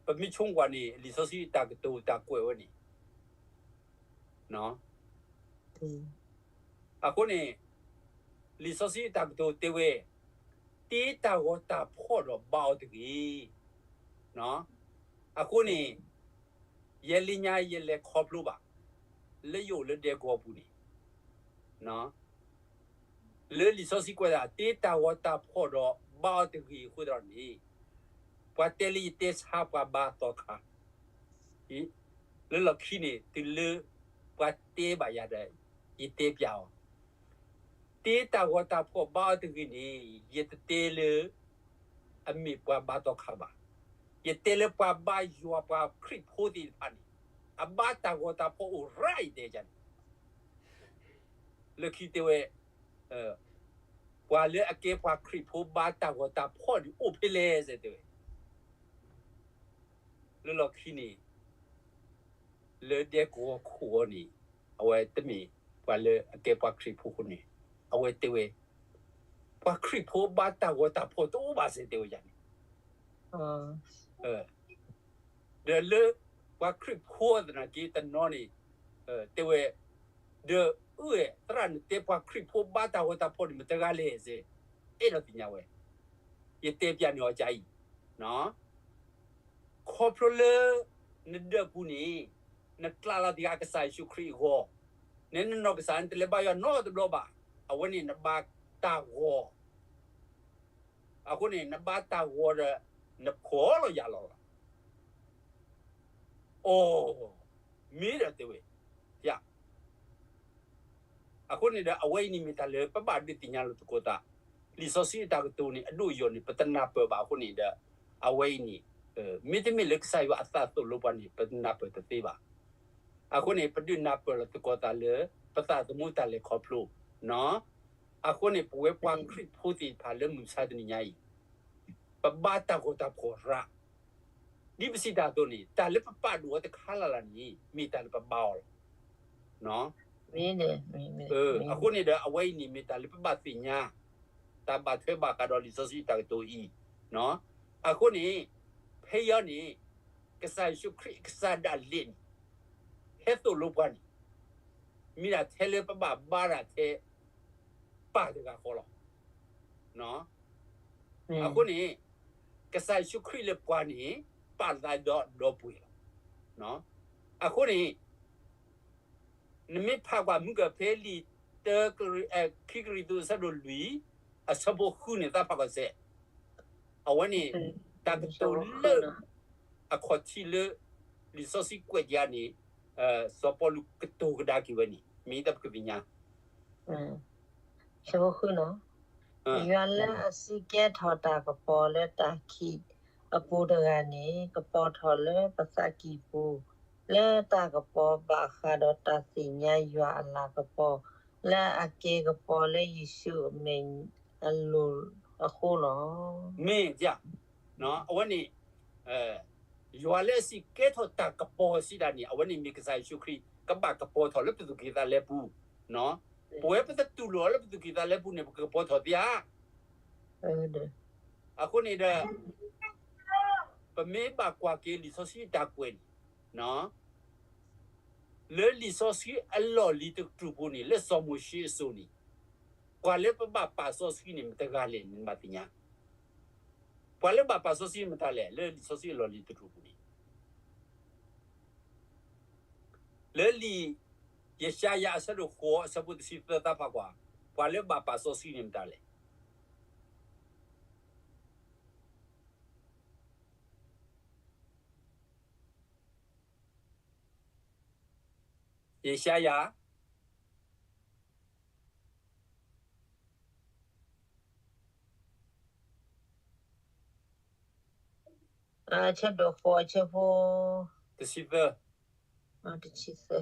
ပမ့ၢ်ဆိကမိၣ်န့ၣ် လံာ်စီဆှံတၢ်ကတိၤတၢ်ကွဲးဝဲန့ၣ် အဃိန့ၣ် လံာ်စီဆှံတၢ်ကတိၤတဲဝဲ, တ့တၢ်ဂီၤတၢ်ဖှီၣ်ဒီးဘါအီၤတဂ့ၤ. အဃိန့ၣ် ယဲလၢညါယလဲၤခီဖျိဘၣ် လၢယအိၣ်လၢဒဲကဝီၤပူၤန့ၣ် လၢလံာ်စီဆှံကွဲးဒၣ် တ့တၢ်ဂီၤတၢ်ဖှီၣ်ဒီးဘါအီၤတဂ့ၤအဃိသတးန့ၣ်, ပှၤတဲလၢယတဲဆါပှၤဘါသီခါ လၢလီၢ်ခံန့ၣ် တုၤလၢပှၤတဲဘၣ်ယၤဒီး ယတဲပျးအီၤ, တ့တၢ်ဂီၤတၢ်ဖှီၣ်ဘါအီၤတဂ့ၤန့ၣ် ယတတဲလၢ အမ့ၢ်ပှၤဘါသီခါဘၣ်. ယတဲလၢပှၤဘါယွၤပှၤခရံာ်ဖိသ့ၣ်တဖၣ်န့ၣ် အဘါတၢ်ဂီၤတၢ်ဖှီၣ်အိၣ်ရၣ် ယတဲန့ၣ် လၢခံတဲဝဲ, ပှၤလၢအကဲပှၤခရံာ်ဖိဘါတၢ်ဂီၤတၢ်ဖှီၣ်န့ၣ်အိၣ်ဖဲလဲၣ်စဲတဲဝဲ, လၢလီၢ်ခံန့ၣ် လၢဒဲကဝီၤခိၣ်အီၤန့ၣ် အဝဲတမ့ၢ်ပှၤလၢအကဲပှၤခရံာ်ဖိအဃိန့ၣ် အဝဲတဲဝဲ, ပှၤခရံာ်ဖိဘါတၢ်ဂီၤတၢ်ဖှီၣ်တအိၣ်ဘၣ်စဲတဲဝဲယၤန့ၣ် ဒီးလၢပှၤခရံာ်ဖိသနာ်က့တနီၤန့ၣ် တဲဝဲ, ဒီးအုၣ်ဝဲ သရၣ်နတဲပှၤခရံာ်ဖိဘါတၢ်ဂီၤတၢ်ဖှီၣ်န့ၣ် မတဂၤလဲၣ်စဲ, အဲၣ်ဒိးသ့ၣ်ညါဝဲ, ယတဲပျးန့ၢ်အီၤကါအံၤ, ခီဖျိလၢ နဒၢးပူၤန့ၣ် နကျးလီၤတဂၤကစၢ်ယ့ၣ်ၡူးခရံာ်အဂီၢ်, နနနီၢ်ကစၢ်နတလဲၤဘါယွၤနီတဘျီဘၣ်, အဝဲန့ၣ်နဘါတၢ်ဂီၤ အဃိန့ၣ် နဘါတၢ်ဂီၤဒီး နဖှီၣ်လီၤယာ်လီၤလီၤ. အိ, မ့ၢ်ဒီးတဲဝဲ, ယ, အဃိန့ၣ်ဒီး အဝဲအံၤန့ၣ်မ့ၢ်တၢ်လၢပဘၣ်ဒုးသ့ၣ်ညါလိာ်သကိးသး, လံာ်စီဆှံအတၢ်ကတိၤန့ၣ် အဒိၣ်အယိာ်န့ၣ် ပတနၢ်ပၢၢ်ဘၣ်အဃိန့ၣ်ဒီး, အဝဲအံၤန့ၣ်, မ့တမ့ၢ်လၢကစၢ်ယွၤအသးသိၣ်လိပှၤန့ၣ် ပနၢ်ပၢၢ်တသ့ဘၣ်. အဃိန့ၣ် ပဒုးနၢ်ပၢၢ်လိာ်သကိးသးလၢ ပသးသမူတၢ်လဲၤခီဖျိ, အဃိန့ၣ် ပဝဲပှၤခရံာ်ဖိသ့ၣ်တဖၣ်လၢမုၢ်မဆါတနံၤညါအံၤ, ပဘါတၢ်ဂီၤတၢ်ဖှီၣ်ရၣ်, ဒ်ပစံးတၢ်အသိးန့ၣ် တၢ်လၢပပာ်ဒိၣ်အီၤတခါလၢ်လၢ်န့ၣ် မ့ၢ်တၢ်လၢပဘါအီၤလီၤ. အဃိန့ၣ်ဒီး အဝဲအံၤန့ၣ်မ့ၢ်တၢ်လၢပဘၣ်သ့ၣ်ညါ, တၢ်ဘၣ်ထွဲဘၣ်ဃးဒီးလံာ်စီဆှံတၢ်ကတိၤအံၤ, အဃိန့ၣ်, ဖဲအံၤန့ၣ်, ကစၢ်ယ့ၣ်ၡူးခရံာ်အကစၢ်ဒၣ်လဲာ်န့ၣ်, ဟဲသိၣ်လိပှၤန့ၣ်, မ့ၢ်ဒၣ်ထဲလၢပဘၣ်ဘါတၢ်ထဲ ပၢ်တဂၤဃီလီၤ. အဃိန့ၣ်, ကစၢ်ယ့ၣ်ၡူးခရံာ်လၢပှၤန့ၣ်, ပာ်သးဒီးဒီပုၢ်ဝဲၢ်လီၤ. အဃိန့ၣ်, နမ့ၢ်ဖးကွၢ်မုၢ်ကၢၢ်ဖဲလံာ်တၢ, ခံကရံၣ်သူးအဆၢဒိၣ်လွံၢ်, အဆၢဖိဃုန့ၣ် သးဖးကွၢ်စဲး, အဝဲန့ၣ်, တၢ်ကတိၤလၢ အခီၣ်ထံးလၢ လံာ်စီဆှံကွဲးကါန့ၣ်, စီၤပီလူးကတိၤကဒါက့ၤဝဲန့ၣ် မ့ၢ်တၢ်ပကသ့ၣ်ညါ, ဆၢဖိဃုန့ၣ်, ယွၤလၢအစံးကဲထီၣ်တၢ်ကပီၤလၢတၢ်ခံးအပူၤတဂၤန့ၣ် ကပီၤထီၣ်လၢပသးကံၢ်ပူၤ လၢတၢ်ကပီၤဘၣ်ဃးဒီးတၢ်သ့ၣ်ညါယွၤအလၤကပီၤ လၢအကဲကပီၤလၢယ့ၣ်ၡူးအမဲာ်အလိၤအဃိလီၤ. မ့ၢ်, အဝဲန့ၣ်, ယွၤလၢအစံးကဲထီၣ်တၢ်ကပီၤစံးဒၣ်န့ၣ် အဝဲန့ၣ်မ့ၢ်ကစၢ်ယ့ၣ်ၡူးခရံာ် ကဘၣ်ကပီၤထီၣ်လၢပသူၣ်ကံၢ်သးလဲပူၤ, ပဝဲပတတူၢ်လိာ်အီၤလၢပသူၣ်ကံၢ်သးလဲပူၤန့ၣ် ပကကပီၤထီၣ်သ့ဧါ. အဃိန့ၣ်ဒီး ပမ့ၢ်ဘၣ်ကွၢ်က့ၤလံာ်စီဆှံတၢ်ကွဲးန့ၣ်, လၢလံာ်စီဆှံအလီၢ်လံၤတကတြူၢ်ပူၤန့ၣ် လၢစီၤမိၤၡ့အစိၤန့ၣ်, ပှၤလၢပဘၣ်ပာ်စီဆှံန့ၣ် မတဂၤလဲၣ်န့ၣ် နဘၣ်သ့ၣ်ညါ, ပှၤလၢဘၣ်ပာ်စီဆှံမတၤလဲၣ် လၢလံာ်စီဆှံအလီၢ်လံၤတကတြူၢ်ပူၤန့ၣ်, လၢလံာ်ယၡါယၤအဆၢဒိၣ်ဃိး အဆၢဖိတဆံသၢသးဖးကွၢ်, ပှၤလၢဘၣ်ပာ်စီဆှံန့ၣ်မတၤလဲၣ်. ယၡါယၤ အဆၢဒိၣ်ဃိး အဆၢဖိ တဆံသၢ, တဆံသ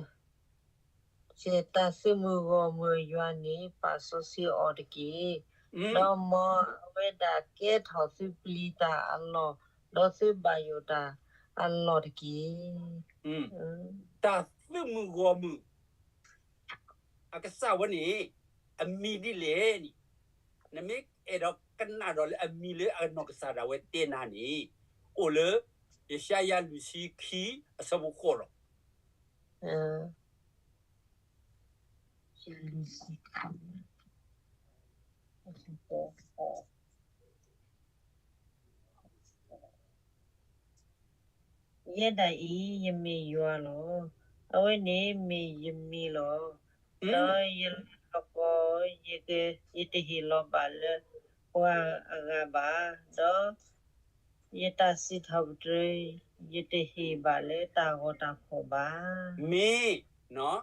ၢ, တၢ်သုးမုၢ်ဂီၢ်မုၢ်ယွၤန့ၣ် ပာ်စီဆှံအီၤတက့ၢ်. ဒီးမ်အဝဲဒၣ်ကဲထီၣ်သုပျံၤတၢ်အလီၢ်, ဒီးသုဘၣ်ယိၣ်တၢ်အလီၢ်တက့ၢ်. တၢ်သုးမုၢ်ဂီၢ်မုၢ် အကစၢ်ဝဲန့ၣ် အမံၤဒ်လဲၣ်န့ၣ်, နမ့ၢ်အဲၣ်ဒိးကနၣ်ဒီးလၢအမံၤလၢအနီၢ်ကစၢ်ဒၣ်ဝဲတဲနၤန့ၣ်, အိၣ်လၢ ယၡါယၤလွံၢ်ဆံခံ အဆၢဖိဃိးလီၤ. ယဲဒၣ်အံၤ ယမ့ၢ်ယွၤလီၤ. အဝဲန့ၣ်မ့ၢ်ယမံၤလီၤ. ဒီးယလၤကပီၤ ယတဟ့ၣ်လီၤဘၣ်လၢ ပှၤအဂၤဘၣ်, ဒီးယတၢ်စံးထီၣ်ပတြၢၤ ယတဟ့ၣ်ဘၣ်လၢတၢ်ဂီၤတၢ်ဖှီၣ်ဘၣ်. မ့ၢ်,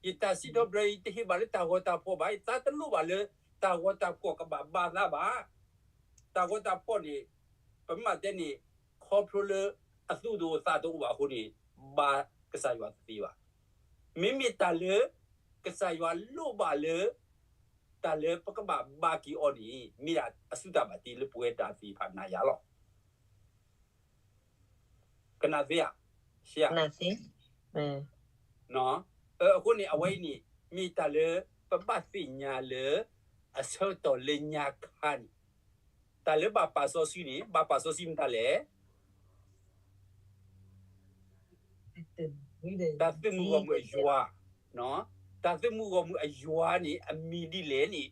ယတၢ်စံးထီၣ်ပတြၢၤ ယတဟ့ၣ်ဘၣ်လၢတၢ်ဂီၤတၢ်ဖှီၣ်ဘၣ်, ယသးတလိၣ်ဘၣ်လၢ တၢ်ဂီၤတၢ်ဖှီၣ်ကဘၣ်ဘါသးဘၣ်. တၢ်ဂီၤတၢ်ဖှီၣ်န့ၣ် ပမ့ၢ်တဲန့ၣ် ခီဖျိလၢအသူၣ်တအိၣ်သးတအိၣ်ဘၣ်အဃိန့ၣ် ဘါကစၢ်ယွၤတသ့ဘၣ်. မ့မ့ၢ်တၢ်လၢ ကစၢ်ယွၤလိၣ်ဘၣ်လၢ တၢ်လၢပကဘၣ်ဘါက့ၤအီၤန့ၣ် မ့ၢ်ဒၣ်အစုတၢ်ဘၣ်တ့လၢပဝဲတၢ်သ့ၣ်တဖၣ်နၤယၤလီၤ. ကနၣ်သ့ဧါ, ရှဲဧါ. အဃိန့ၣ် အဝဲအံၤန့ၣ် မ့ၢ်တၢ်လၢ ပဘၣ်သ့ၣ်ညါလၢ အဆၢကတီၢ်လၢညါခါန့ၣ် တၢ်လၢဘၣ်ပာ်စီဆှံန့ၣ် ဘၣ်ပာ်စီဆှံမတၤလဲၣ်. တၢ်သုးမုၢ်ဂီၢ်မုၢ်အယွၤ, တၢ်သုးမုၢ်ဂီၢ်မုၢ်အယွၤန့ၣ် အမံၤဒ်လဲၣ်န့ၣ်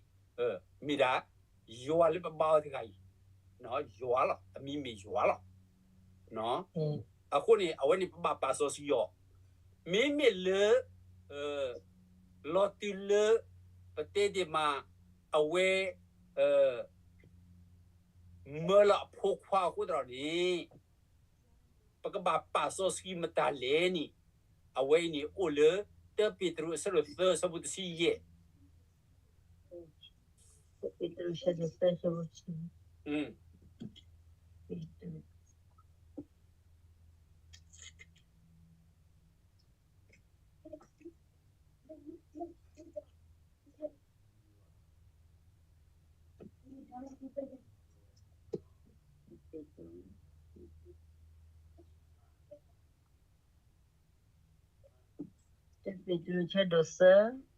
မ့ၢ်ဒၣ် ယွၤလၢပဘါအီၤတဂၤအံၤ, ယွၤလီၤ, အမံၤမ့ၢ်ယွၤလီၤ. အဃိန့ၣ် အဝဲန့ၣ်ပဘၣ်ပာ်စီဆှံအီၤ, မ့မ့ၢ်လၢ လီၤတုၤလၢ ပတဲဒ်မး အဝဲ မၢလီၤအဖိခွါအဃိသတးန့ၣ်, ပကဘၣ်ပာ်စီဆှံမတၤလဲၣ်န့ၣ်, အဝဲအံၤန့ၣ်အိၣ်လၢ တၢပ့းတရူးအဆၢဒိၣ်သၢ အဆၢဖိတဆံယဲၢ်. တၢပ့းတရူး ဆၢဒိၣ်သၢ,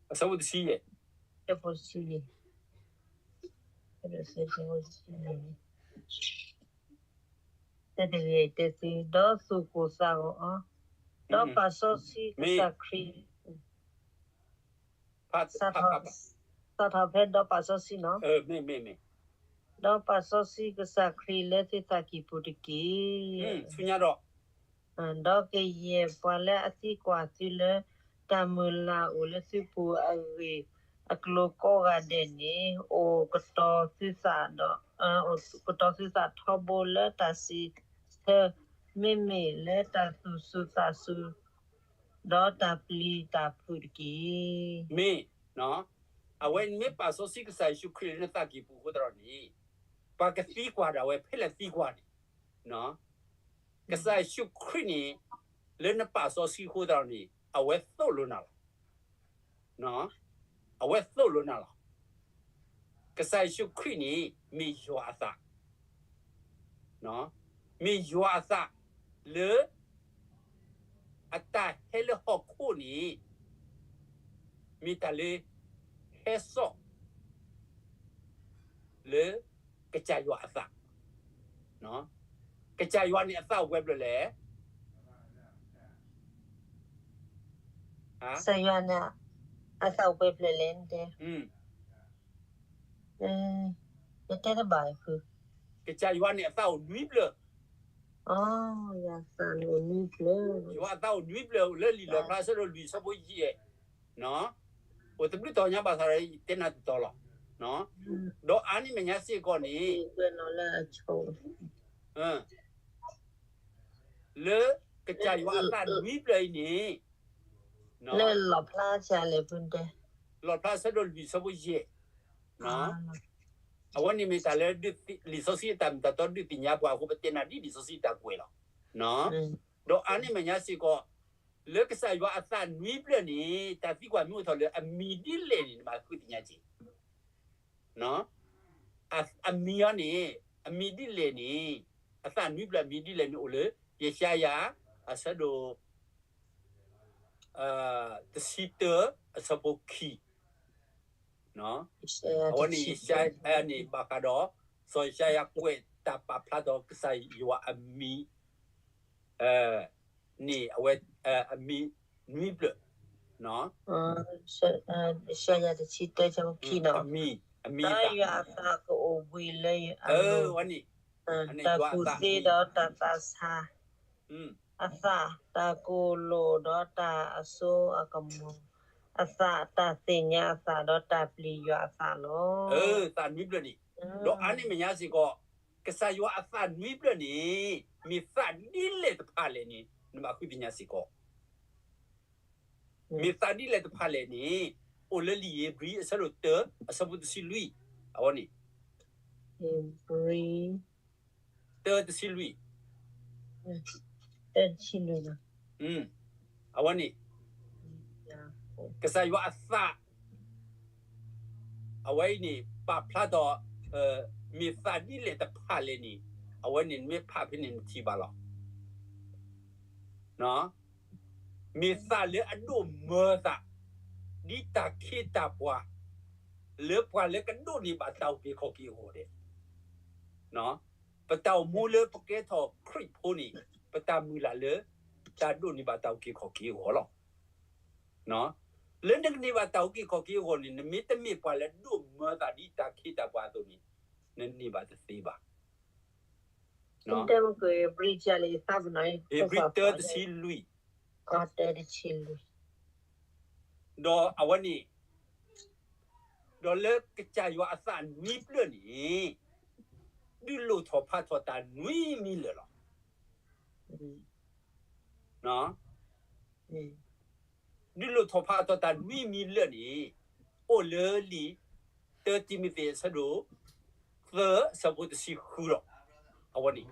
အဆၢဖိတဆံယဲၢ်, ဆၢဖိတဆံယဲၢ်, ဆၢဒိၣ်သၢ ဆၢဖိတဆံယဲၢ်, တၢတဂ့ၤတဲသု, ဒီးသူၣ်ကိၢ်သးဂီၤအီၤ, ဒီးပာ်စီဆှံကစၢ်ခရံာ် စးထီၣ်ဖဲဒီးပာ်စီဆှံနီၤ, ဒီးပာ်စီဆှံကစၢ်ခရံာ်လၢသုသးကံၢ်ပူၤတက့ၢ်. ဒီးကယဲၢ်ပှၤလၢအသံကွၢ်သုလၢ တၢ်မုၢ်လၢ်အိၣ်လၢသုပူၤအဂ့ၢ်အကျိၤကိးဂၤဒဲးန့ၣ်, အိၣ်ကတီၤသုသးဒီး, အိၣ်ကတီၤသုသးထီဘိလၢတၢ်စံးဆၢ, မ့မ့ၢ်လၢတၢ်သူၣ်စူၤသးစူၤ ဒီးတၢ်ပျံၤတၢ်ဖုးတက့ၢ်. မ့ၢ်, အဝဲနမ့ၢ်ပာ်စီဆှံကစၢ်ယ့ၣ်ၡူးခရံာ်လၢနသးကံၢ်ပူၤအဃိသတးန့ၣ်, ပှၤကသံကွၢ်ဒၣ်ဝဲဖဲလဲၣ်သံကွၢ်န့ၣ်, ကစၢ်ယ့ၣ်ၡူးခရံာ်န့ၣ်, လၢနပာ်စီဆှံအဃိသတးန့ၣ် အဝဲသိၣ်လိနၤလီၤ. အဝဲသိၣ်လိနၤလီၤ. ကစၢ်ယ့ၣ်ၡူးခရံာ်န့ၣ် မ့ၢ်ယွၤအသး, မ့ၢ်ယွၤအသးလၢ အတၢ်ဟဲလၢဟီၣ်ခိၣ်န့ၣ် မ့ၢ်တၢ်လၢ ဟဲစိာ် လၢ ကစၢ်ယွၤအသး, ကစၢ်ယွၤန့ၣ်အသးအိၣ်ပှဲၤဖျၢၣ်လဲၣ်, ကစၢ်ယွၤန့ၣ် အသးအိၣ်ပှဲၤဖျၢၣ်လဲၣ်တဲ, ယတဲတဘၣ်ဖု, ကစၢ်ယွၤန့ၣ်အသးအိၣ်နွံဖျၢၣ်, ယွၤအသးအိၣ်နွံဖျၢၣ်, ယွၤအသးအိၣ်နွံဖျၢၣ်လၢလံာ်လီၣ်ဖျါအဆၢဒိၣ်လွံၢ်အဆၢဖိယဲၢ်, အိၣ်တဘျုးတီၤညါဘၣ်ဆၣ်ဒီး ယတဲနၤတတီၤလီၤ. ဒီးအါန့ၢ်မဲာ်ညါစ့ၢ်ကီးန့ၣ် လၢကစၢ်ယွၤအသးနွံဖျၢၣ်အံၤန့ၣ်, လၢလီၣ်ဖျါဆၢလဲၣ်ဖုတဲ, လီၣ်ဖျါအဆၢဒိၣ်လွံၢ်အဆၢဖိယဲၢ်, အဝဲန့ၣ်မ့ၢ်တၢ်လၢ လံာ်စီဆှံအတၢ်မ့ၢ်တၢ်တီဒုးသ့ၣ်ညါပှၤအဃိ ပတဲနၤဒ်လံာ်စီဆှံတၢ်ကွဲးလီၤ. ဒီးအါန့ၢ်မဲာ်ညါစ့ၢ်ကီး လၢကစၢ်ယွၤအသးနွံဖျၢၣ်န့ၣ် တၢ်သံကွၢ်မ့ၢ်အိၣ်ထီၣ်လၢအမံၤဒ်လဲၣ်န့ၣ် နဘၣ်ဃုသ့ၣ်ညါက့ၤ အမံၤအီၤန့ၣ်, အမံၤဒ်လဲၣ်န့ၣ်, အသးနွံဖျၢၣ်အမံၤဒ်လဲၣ်န့ၣ် အိၣ်လၢ ယၡါယၤ အဆၢဒိၣ် တဆံတၢ အဆၢဖိခံ, အဝဲန့ၣ် ယၡါယၤန့ၣ် ဘၣ်ဃးဒီး စီၤယၡါယၤကွဲးတၢ်ပာ်ဖျါထီၣ်ကစၢ်ယွၤအမံၤ န့ၣ် အဝဲ အမံၤနွံဖျၢၣ်, ယၡါယၤ တဆံတၢ အဆၢဖိခံနီၤ, အမံၤ, အမံၤ ဒီးယွၤအသးကအိၣ်ဘှံးလၢအလိၤ, တၢ်ကူၣ်သ့ဒီးတၢ်သးဆါ, အသးတၢ်ကိၢ်လိာ်ဒီးတၢ်အစိအကမီၤ, အသးတၢ်သ့ၣ်ညါအသးဒီးတၢ်ပျံၤယွၤအသးလီၤ. သးနွံဖျၢၣ်န့ၣ်, ဒီးအါန့ၢ်မဲာ်ညါစ့ၢ်ကီး, ကစၢ်ယွၤအသးနွံဖျၢၣ်န့ၣ် မ့ၢ်သးဒ်လဲၣ်တဖၣ်လဲၣ်န့ၣ် နဘၣ်ဃုသ့ၣ်ညါစ့ၢ်ကီး မ့ၢ်သးဒ်လဲၣ်တဖၣ်လဲၣ်န့ၣ်, အိၣ်လၢလံာ်ဧ့ၤဘြံၤ အဆၢဒိၣ်တၢ အဆၢဖိတဆံလွံၢ်, အဝဲန့ၣ်, ဧ့ၤဘြံၤ တၢတဆံလွံၢ်, တၢတဆံလွံၢ်, အဝဲန့ၣ်, ကစၢ်ယွၤအသး အဝဲအံၤန့ၣ် ပာ်ဖျါထီၣ်, မ့ၢ်သးဒ်လဲၣ်တဖၣ်လဲၣ်န့ၣ်, အဝဲန့ၣ်နမ့ၢ်ဖးဖဲန့ၣ်နထံၣ်ဘၣ်လီၤ. မ့ၢ်သးလၢအဒိၣ်မၢသး, ဒ်တၢ်ခ့တၢ်ပှၤ, လၢပှၤလၢကဒိးန့ၢ်ဘၣ်တၢ်အုၣ်က့ၤခီၣ်က့ၤအဂီၢ်ဒဲး, ပတၢ်အိၣ်မူလၢပကဲထီၣ်ခရံာ်ဖိန့ၣ်, ပတၢ်မုၢ်လၢ်လၢ တၢ်ဒိးန့ၢ်ဘၣ်တၢ်အုၣ်က့ၤခီၣ်က့ၤအဂီၢ်လီၤ. လၢနကန့ၢ်ဘၣ်တၢ်အုၣ်က့ၤခီၣ်က့ၤအဂီၢ်န့ၣ် နမ့ၢ်တမ့ၢ်ပှၤလၢဒိၣ်မၢသးဒ်တၢ်ခ့တၢ်ပှၤအသိးန့ၣ်, နန့ၢ်ဘၣ်တသ့ဘၣ်. ဧ့ၤဘြံၤ တၢတဆံလွံၢ်, ဒီးအဝဲန့ၣ်, ဒီးလၢကစၢ်ယွၤအသးနွံဖျၢၣ်န့ၣ်, ဒုးလိၣ်ထီၣ်ဖးထီၣ်တၢ်နွံမံၤလၢာ်လီၤ. ဒုးလိၣ်ထီၣ်ဖးထီၣ်တၢ်နွံမံၤလၢာ်န့ၣ် အိၣ်လၢလံာ် တၢတံၤမသ့း အဆၢဒိၣ်သၢ အဆၢဖိတဆံဃုဒီး အဝဲန့ၣ်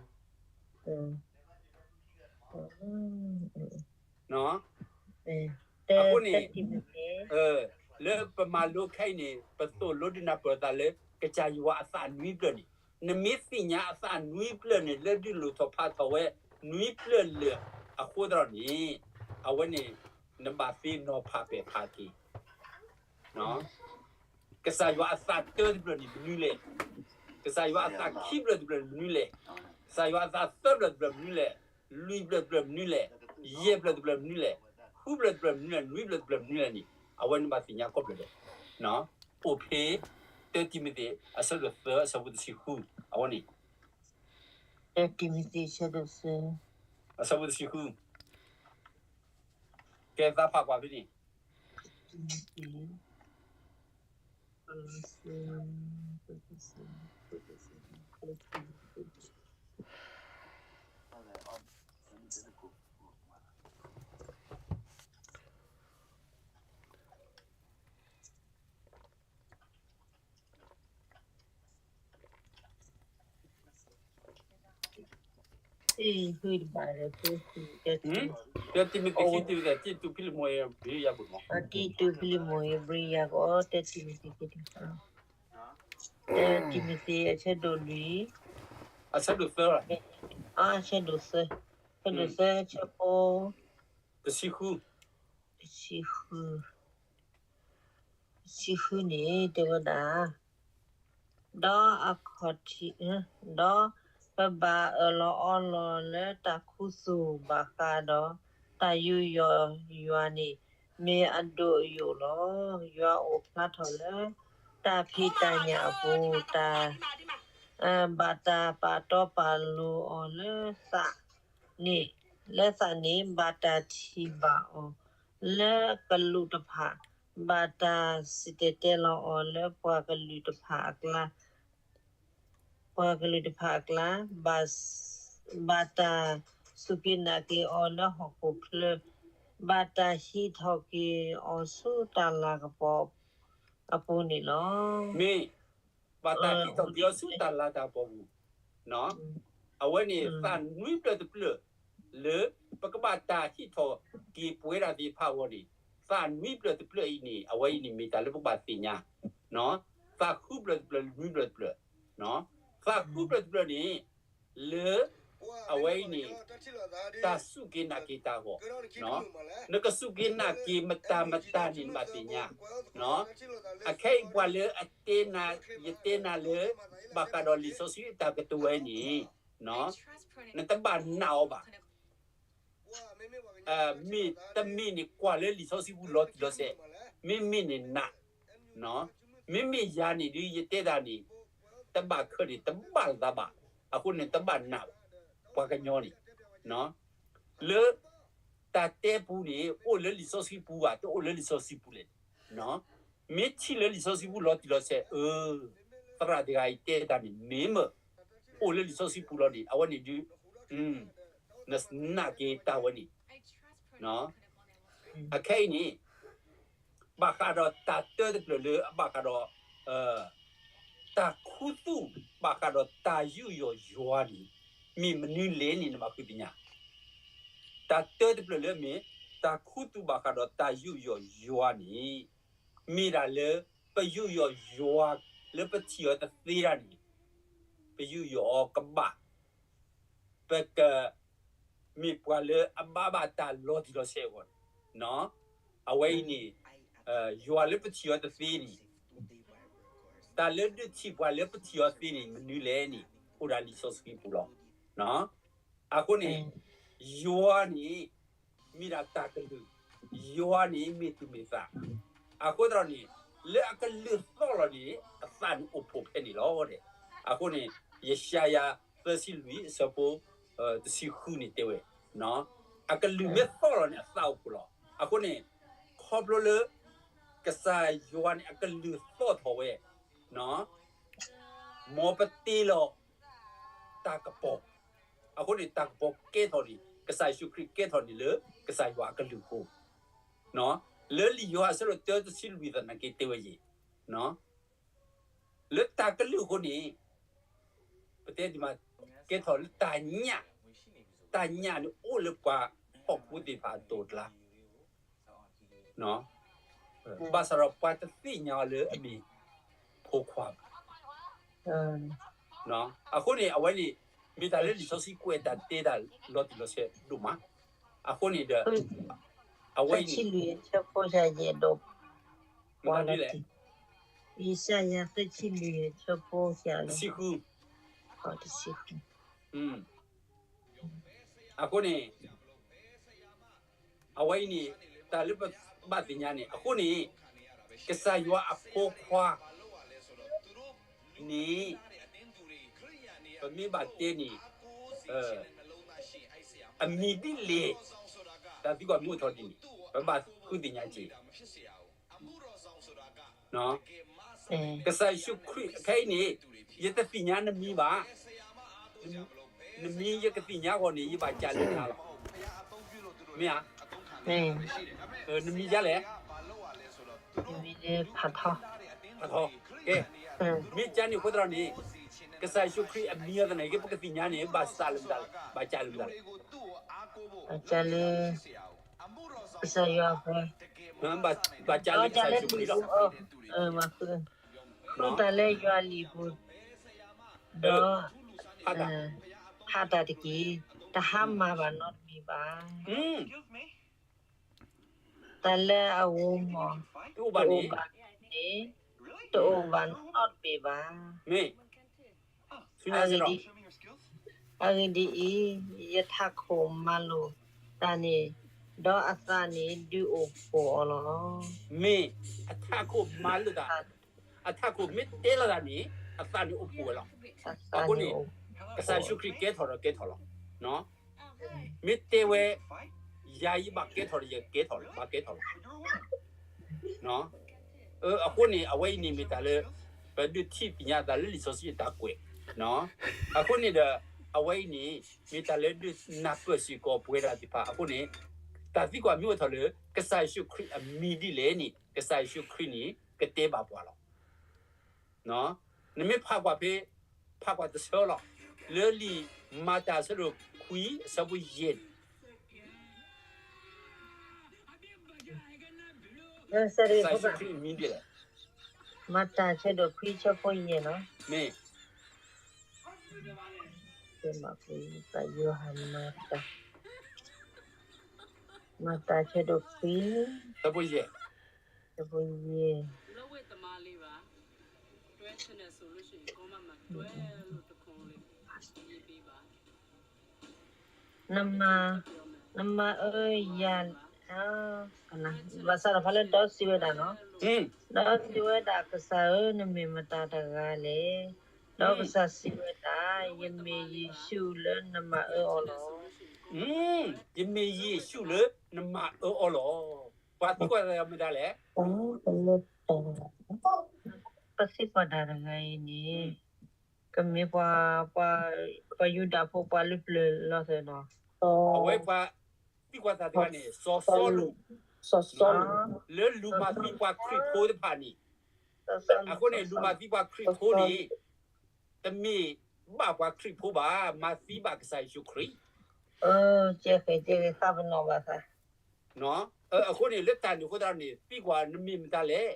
အဃိန့ၣ် လၢပမၤလိခဲအံၤန့ၣ် ပသိၣ်လိဒုးနၢ်ပၢၢ်သးလၢ ကစၢ်ယွၤအသးနွံဖျၢၣ်န့ၣ် နမ့ၢ်သ့ၣ်ညါအသးနွံဖျၢၣ်န့ၣ် လၢဒုးလိၣ်ထီၣ်ဖးထီၣ်ဝဲ နွံဖျၢၣ်လၢာ်အဃိသတးန့ၣ် အဝဲန့ၣ် နဘၣ်သ့နီၤဖးပဲာ်ဖးက့ၤ ကစၢ်ယွၤအသးတၢတဖျၢၣ်န့ၣ်မနုၤလဲၣ်. ကစၢ်ယွၤအသးခံဖျၢၣ်တဖျၢၣ်န့ၣ်မနုၤလဲၣ်. ကစၢ်ယွၤအသးသၢဖျၢၣ်တဖျၢၣ်မနုၤလဲၣ်. လွံၢ်ဖျၢၣ်တဖျၢၣ်မနုၤလဲၣ်. ယဲၢ်ဖျၢၣ်တဖျၢၣ်မနုၤလဲၣ်. ဃုဖျၢၣ်တဖျၢၣ်မနုၤလဲၣ်. နွံဖျၢၣ်တဖျၢၣ်မနုၤလဲၣ်န့ၣ် အဝဲန့ၣ်ဘၣ်သ့ၣ်ညါကီၢ်ဖျၢၣ်ဒီး အိၣ်ဖဲ တၢတံၤမသ့း အဆၢဒိၣ်သၢ အဆၢဖိတဆံဃု အဝဲန့ၣ် တၢတံၤမသ့း အဆၢဒိၣ်သၢ အဆၢဖိတဆံဃု ကဲသးဖးကွၢ်ဖဲန့ၣ် တၢတံၤမသ့း ခံတံၤမသ့း တံတူဖံလမိၢ် ဘြံယၤဘၣ်မး တံတူဖံလမိၢ် ဘြံယၤကီး တၢတံၤမသ့း ခံတံၤ တၢတံၤမသ့း အဆၢဒိၣ်လွံၢ် အဆၢဒိၣ်သၢ အဆၢဒိၣ်သၢ အဆၢဒိၣ်သၢ အဆၢဖိ တဆံဃု တဆံဃု တဆံဃုန့ၣ် တဲဝဲဒၣ် ဒီးအခီၣ်ထံး ဒီးပဘၣ်အၢၣ်လီၤအီလီၤလၢတၢ်ခူသူၣ်ဘၣ်ဃးဒီး တၢ်ယူးယီၣ်ယွၤန့ၣ် မ့ၢ်အဒိၣ်အယိာ်လီၤ. ယွၤအိၣ်ဖျါထီၣ်လၢ တၢ်ဖံးတၢ်ညၣ်အပူၤ တၢ် ဘၣ်တၢ်ပာ်တီပာ်လိၤအီၤလၢသးန့ၣ် လၢသးန့ၣ် ဘၣ်တၢ်ထံၣ်ဘၣ်အီၤ လၢကလူးတဖၣ် ဘၣ်တၢ်စံၣ်တဲၤတဲလီၤအီၤလၢပှၤကလုာ်တဖၣ်အကျါ ပှၤကလုာ်တဖၣ်အကျါ ဘၣ်တၢ်စူၢ်က့ၤနာ်က့ၤအီၤလၢဟီၣ်ခိၣ်ချၢ ဘၣ်တၢ်ဟံးထီၣ်က့ၤအီၤဆူတၢ်လၤကပီၤအပူၤန့ၣ်လီၤ. မ့ၢ် ဘၣ်တၢ်ဟံးထီၣ်က့ၤအီၤဆူတၢ်လၤတၢ်ကပီၤပူၤ အဝဲန့ၣ် သးနွံဖျၢၣ်တဖျၢၣ် လၢပကဘၣ်တၢ်ဟံးထီၣ်က့ၤပဝဲဒၣ်သ့ၣ်တဖၣ်အဂီၢ်န့ၣ် သးနွံဖျၢၣ်တဖျၢၣ်အံၤန့ၣ် အဝဲအံၤန့ၣ် မ့ၢ်တၢ်လၢပကဘၣ်သ့ၣ်ညါ သးဃုဖျၢၣ်တဖျၢၣ် နွံဖျၢၣ်တဖျၢၣ် သးဃုဖျၢၣ်တဖျၢၣ်န့ၣ် လၢ အဝဲအံၤန့ၣ် တၢ်စူၢ်က့ၤနာ်က့ၤတၢ်အဂီၢ် နကစူၢ်က့ၤနာ်က့ၤမတၤမတၤန့ၣ်နဘၣ်သ့ၣ်ညါ အခဲအံၤပှၤလၢအတဲနၤ ယတဲနၤလၢ ဘၣ်ဃးဒီးလံာ်စီဆှံအတၢ်ကတိၤဝဲန့ၣ် နတဘၣ်နာ်အီၤဘၣ် မ့ၢ်တမ့ၢ်န့ၣ် ကွၢ်လၢလံာ်စီဆှံပူၤလီၤတံၢ်လီၤဆဲး မ့မ့ၢ်န့ၣ်နာ် မ့မ့ၢ်ယၤန့ၣ်ဒုး ယတဲတၢ်န့ၣ် တဘၣ်ခၢၣ်န့ၣ် တဘၣ်လၢၤဘၣ် အဃိန့ၣ် တဘၣ်နာ်ဘၣ် ပှၤကညီန့ၣ် လၢ တၢ်တဲပူၤန့ၣ် အိၣ်လၢလံာ်စီဆှံပူၤဧါ တအိၣ်လၢလံာ်စီဆှံပူၤလဲၣ်န့ၣ် မ့ၢ်ထံၣ်လၢလံာ်စီဆှံပူၤလီၤတံၢ်လီၤဆဲး အၢ သရၣ်တဂၤအံၤတဲတၢ်န့ၣ် မ့ၢ်မ့ၢ် အိၣ်လၢလံာ်စီဆှံပူၤလီၤန့ၣ် အဝဲန့ၣ်ဒုး နနာ်က့ၤတၢ်ဝဲန့ၣ် အခဲအံၤန့ၣ် ဘၣ်ဃးဒီးတၢ်တၢတဖျၢၣ်လၢအဘၣ်ဃးဒီး တၢ်ခူသူၣ်ဘၣ်ဃးဒီးတၢ်ယူးယီၣ်ယွၤန့ၣ် မ့ၢ်မနုၤလဲၣ်န့ၣ် နဘၣ်ဃုသ့ၣ်ညါ တၢ်တၢတဖျၢၣ်လၢအမ့ၢ် တၢ်ခူသူၣ်ဘၣ်ဃးဒီးတၢ်ယူးယီၣ်ယွၤန့ၣ် မ့ၢ်ဒၣ်လၢ ပယူးယီၣ်ယွၤလၢပထံၣ်အီၤတသ့ဒၣ်န့ၣ် ပယူးယီၣ်အီၤကဘၣ် ပက မ့ၢ်ပှၤလၢအဘၣ်ဘၣ်တၢ်လီၤတံၢ်လီၤဆဲးအဂီၢ်န့ၣ် အဝဲအံၤန့ၣ် ယွၤလၢပထံၣ်အီၤတသ့န့ၣ် တၢ်လၢဒုးထံၣ်ပှၤလၢပထံၣ်အီၤသ့န့ၣ် မနုၤလဲၣ်န့ၣ် အိၣ်ဒၣ်လံာ်စီဆှံပူၤလီၤ. အဃိန့ၣ် ယွၤန့ၣ် မ့ၢ်ဒၣ်တၢ်ကလုၢ်, ယွၤန့ၣ်မ့ၢ်သူၣ်မ့ၢ်သး, အဃိသတးန့ၣ် လၢအကလုၢ်သီၣ်လီၤန့ၣ် အသးန့ၣ်အိၣ်ဖှိၣ်ဖဲန့ၣ်လီၤ. အဃိန့ၣ် ယၡါယၤ သၢဆံလွံၢ် အဆၢဖိ တဆံဃုန့ၣ်တဲဝဲ, အကလုၢ်မ့ၢ်သီၣ်လီၤန့ၣ် အသးအိၣ်ဖှိၣ်လီၤ. အဃိန့ၣ် ခီဖျိလၢ ကစၢ်ယွၤန့ၣ် အကလုၢ်သီၣ်ထီၣ်ဝဲ မ်ပတ့လီၤ တၢ်ကပီၤ, အဃိန့ၣ် တၢ်ကပီၤကဲထီၣ်န့ၣ် ကစၢ်ယ့ၣ်ၡူးခရံာ်ကဲထီၣ်န့ၣ်လၢ ကစၢ်ယွၤအကလုၢ်အဃိ, လၢလံာ်ယိၤဟၣ်အဆၢဒိၣ်တၢ တဆံလွံၢ်သနာ်က့တဲဝဲယဲၢ်, လၢတၢ်ကလုၢ်အဃိန့ၣ် ပတဲဒ်မး ကဲထီၣ်လၢတၢ်ညၣ်, တၢ်ညၣ်န့ၣ်အိၣ်လၢပှၤဟီၣ်ခိၣ်သ့ၣ်တဖၣ်အသိးအကျါ, ဘၣ်ဆၣ်ဒီးပှၤတသ့ၣ်ညါအီၤလၢအမ့ၢ်ဖိခွါဘၣ်. အဃိန့ၣ် အဝဲန့ၣ် မ့ၢ်တၢ်လၢလံာ်စီဆှံကွဲးတၢ်တဲတၢ်လီၤတံၢ်လီၤဆဲးဒိၣ်မး, အဃိန့ၣ်ဒီး အဝဲအံၤန့ၣ် မ့ၢ်ဒ်လဲၣ်, ယၡါယၤသၢဆံလွံၢ်အဆၢဖိယၤလၢ တဆံဃု, အဃိန့ၣ် အဝဲအံၤန့ၣ် တၢ်လၢပဘၣ်သ့ၣ်ညါန့ၣ် အဃိန့ၣ် ကစၢ်ယွၤအဖိခွါန့ၣ် ပမ့ၢ်ဘၣ်တဲန့ၣ် အမံၤဒ်လဲၣ်, တၢ်သံကွၢ်မ့ၢ်အိၣ်ထီၣ်ဒ်န့ၣ် ပဘၣ်ဃုသ့ၣ်ညါက့ၤ ကစၢ်ယ့ၣ်ၡူးခရံာ်ခဲအံၤန့ၣ် ယတသ့ၣ်ညါနမံၤဘၣ်. နမံၤယကသ့ၣ်ညါအဂီၢ်န့ၣ် ယဘၣ်စံးလၢနၤလီၤ. မ့ၢ်ဧါ. နမံၤဒ်လဲၣ်. ဖးထီ, ဖးထီ, ကဲ, မ့ၢ်ကန့ၣ်အဃိသတးန့ၣ် ကစၢ်ယ့ၣ်ၡူးခရံာ်အမံၤအသနာ်က့ ပကသ့ၣ်ညါန့ၣ် ဘၣ်စံးလၢမတၤလဲၣ်, ဘၣ်စံးလၢမတၤလဲၣ်. ဘၣ်စံးလၢ ကစၢ်ယွၤအပှၤ, ဘၣ်စံးလၢကစၢ်ယ့ၣ်ၡူးခရံာ်လီၤ. ဃုတၢ်လၢယွၤအလံာ်ပူၤ, ဒီး ဟးတၢ်တက့ၢ်, တဟါမၢ်ဘၣ်နီတမံၤဘၣ်. တၢ်လၢအဂီၢ်မ့ၢ် တအိၣ်ဘၣ်န့ၣ်, တအိၣ်ဘၣ်နီတဘ့ၣ်ဘၣ်. မ့ၢ် အဂ့ၢ်ဒ်အံၤ, ယထးခိၣ်မၤလိာ်တၢ်န့ၣ်, ဒီးအသးန့ၣ်ဒုးအိၣ်ဖှိၣ်အီၤလီၤ. မ့ၢ်အထးခိၣ်မၤလိာ်တၢ်, အထးခိၣ်မ့ၢ်တဲလီၤတၢ်န့ၣ် အသးန့ၣ်အိၣ်ဖှိၣ်ဝဲလီၤ. အဃိန့ၣ် ကစၢ်ယ့ၣ်ၡူးခရံာ်ကဲထီၣ်ဒီးကဲထီၣ်လီၤ. မ့ၢ်တဲဝဲ ယၤယဘၣ်ကဲထီၣ်ဒီးယကဲထီၣ်လီၤ, ဘၣ်ကဲထီၣ်လီၤ. အဃိန့ၣ် အဝဲအံၤန့ၣ်မ့ၢ်တၢ်လၢ ပဒုးထံၣ်သ့ၣ်ညါသးလၢလံာ်စီဆှံအတၢ်ကွဲး, အဃိန့ၣ်ဒီး အဝဲအံၤန့ၣ် မ့ၢ်တၢ်လၢဒုးနၢ်ပၢၢ်စ့ၢ်ကီးပဝဲဒၣ်သ့ၣ်တဖၣ်အဃိန့ၣ်, တၢ်သံကွၢ်မ့ၢ်အိၣ်ထီၣ်လၢ ကစၢ်ယ့ၣ်ၡူးခရံာ်အမံၤဒ်လဲၣ်န့ၣ် ကစၢ်ယ့ၣ်ၡူးခရံာ်န့ၣ် ကတဲဘၣ်ပှၤလီၤ. နမ့ၢ်ဖးကွၢ်ဖဲ ဖးကွၢ်တဆၢလီၤ, လၢလံာ်မၤတၢ်အဆၢဒိၣ်ခွံအဆၢဖိယဲၢ်န့ၣ် ကစၢ်ယ့ၣ်ၡူးခရံာ်အမံၤဒ်လဲၣ်. မၤတၢ်အဆၢဒိၣ်ခွံအဆၢဖိယဲၢ်လီၤ. မ့ၢ် ယိၤဟၣ်မၤတၢ်, မၤတၢ်အဆၢဒိၣ်ခွံ, အဆၢဖိယဲၢ်, အဆၢဖိယဲၢ်. နမၤ, နမၤအၢယၤ, ဘၣ်ဆၣ်ဒီးဖဲလၢဒီးစံးဝဲဒၣ်နီၤ, ဒီးစံးဝဲဒၣ် ကစၢ်ဧၢ, နမ့ၢ်မတၤတဂၤလဲၣ်. ဒီးကစၢ်စံးဝဲဒၣ်, ယမ့ၢ်ယ့ၣ်ၡူးလၢနမၤအၢအီၤလီၤ. ယမ့ၢ်ယ့ၣ်ၡူးလၢနမၤအၢအီၤလီၤ. ပှၤသံကွၢ်တၢ်မတၤလဲၣ်. ပသံကွၢ်တၢ်တဂၤအံၤန့ၣ် ကမ့ၢ်ပှၤ, ပှၤယူဒၤဖိပှၤလၢပျၢၤလီၤသ့နီၤ. အဝဲပှၤသံကွၢ်တၢ်တဂၤန့ၣ် စီၤစီလူး, လၢလူၤမၤသံပှၤခရံာ်ဖိတဖၣ်န့ၣ်, အဃိန့ၣ် လူၤမၤသံပှၤခရံာ်ဖိန့ၣ် တမ့ၢ်ဘၣ်ပှၤခရံာ်ဖိဘၣ်, မၤသံဘၣ်ကစၢ်ယ့ၣ်ၡူးခရံာ်. အဃိန့ၣ် လၢတၢ်န့ၣ်အဃိသတးန့ၣ် သံကွၢ်နမ့ၢ်မတၤလဲၣ်.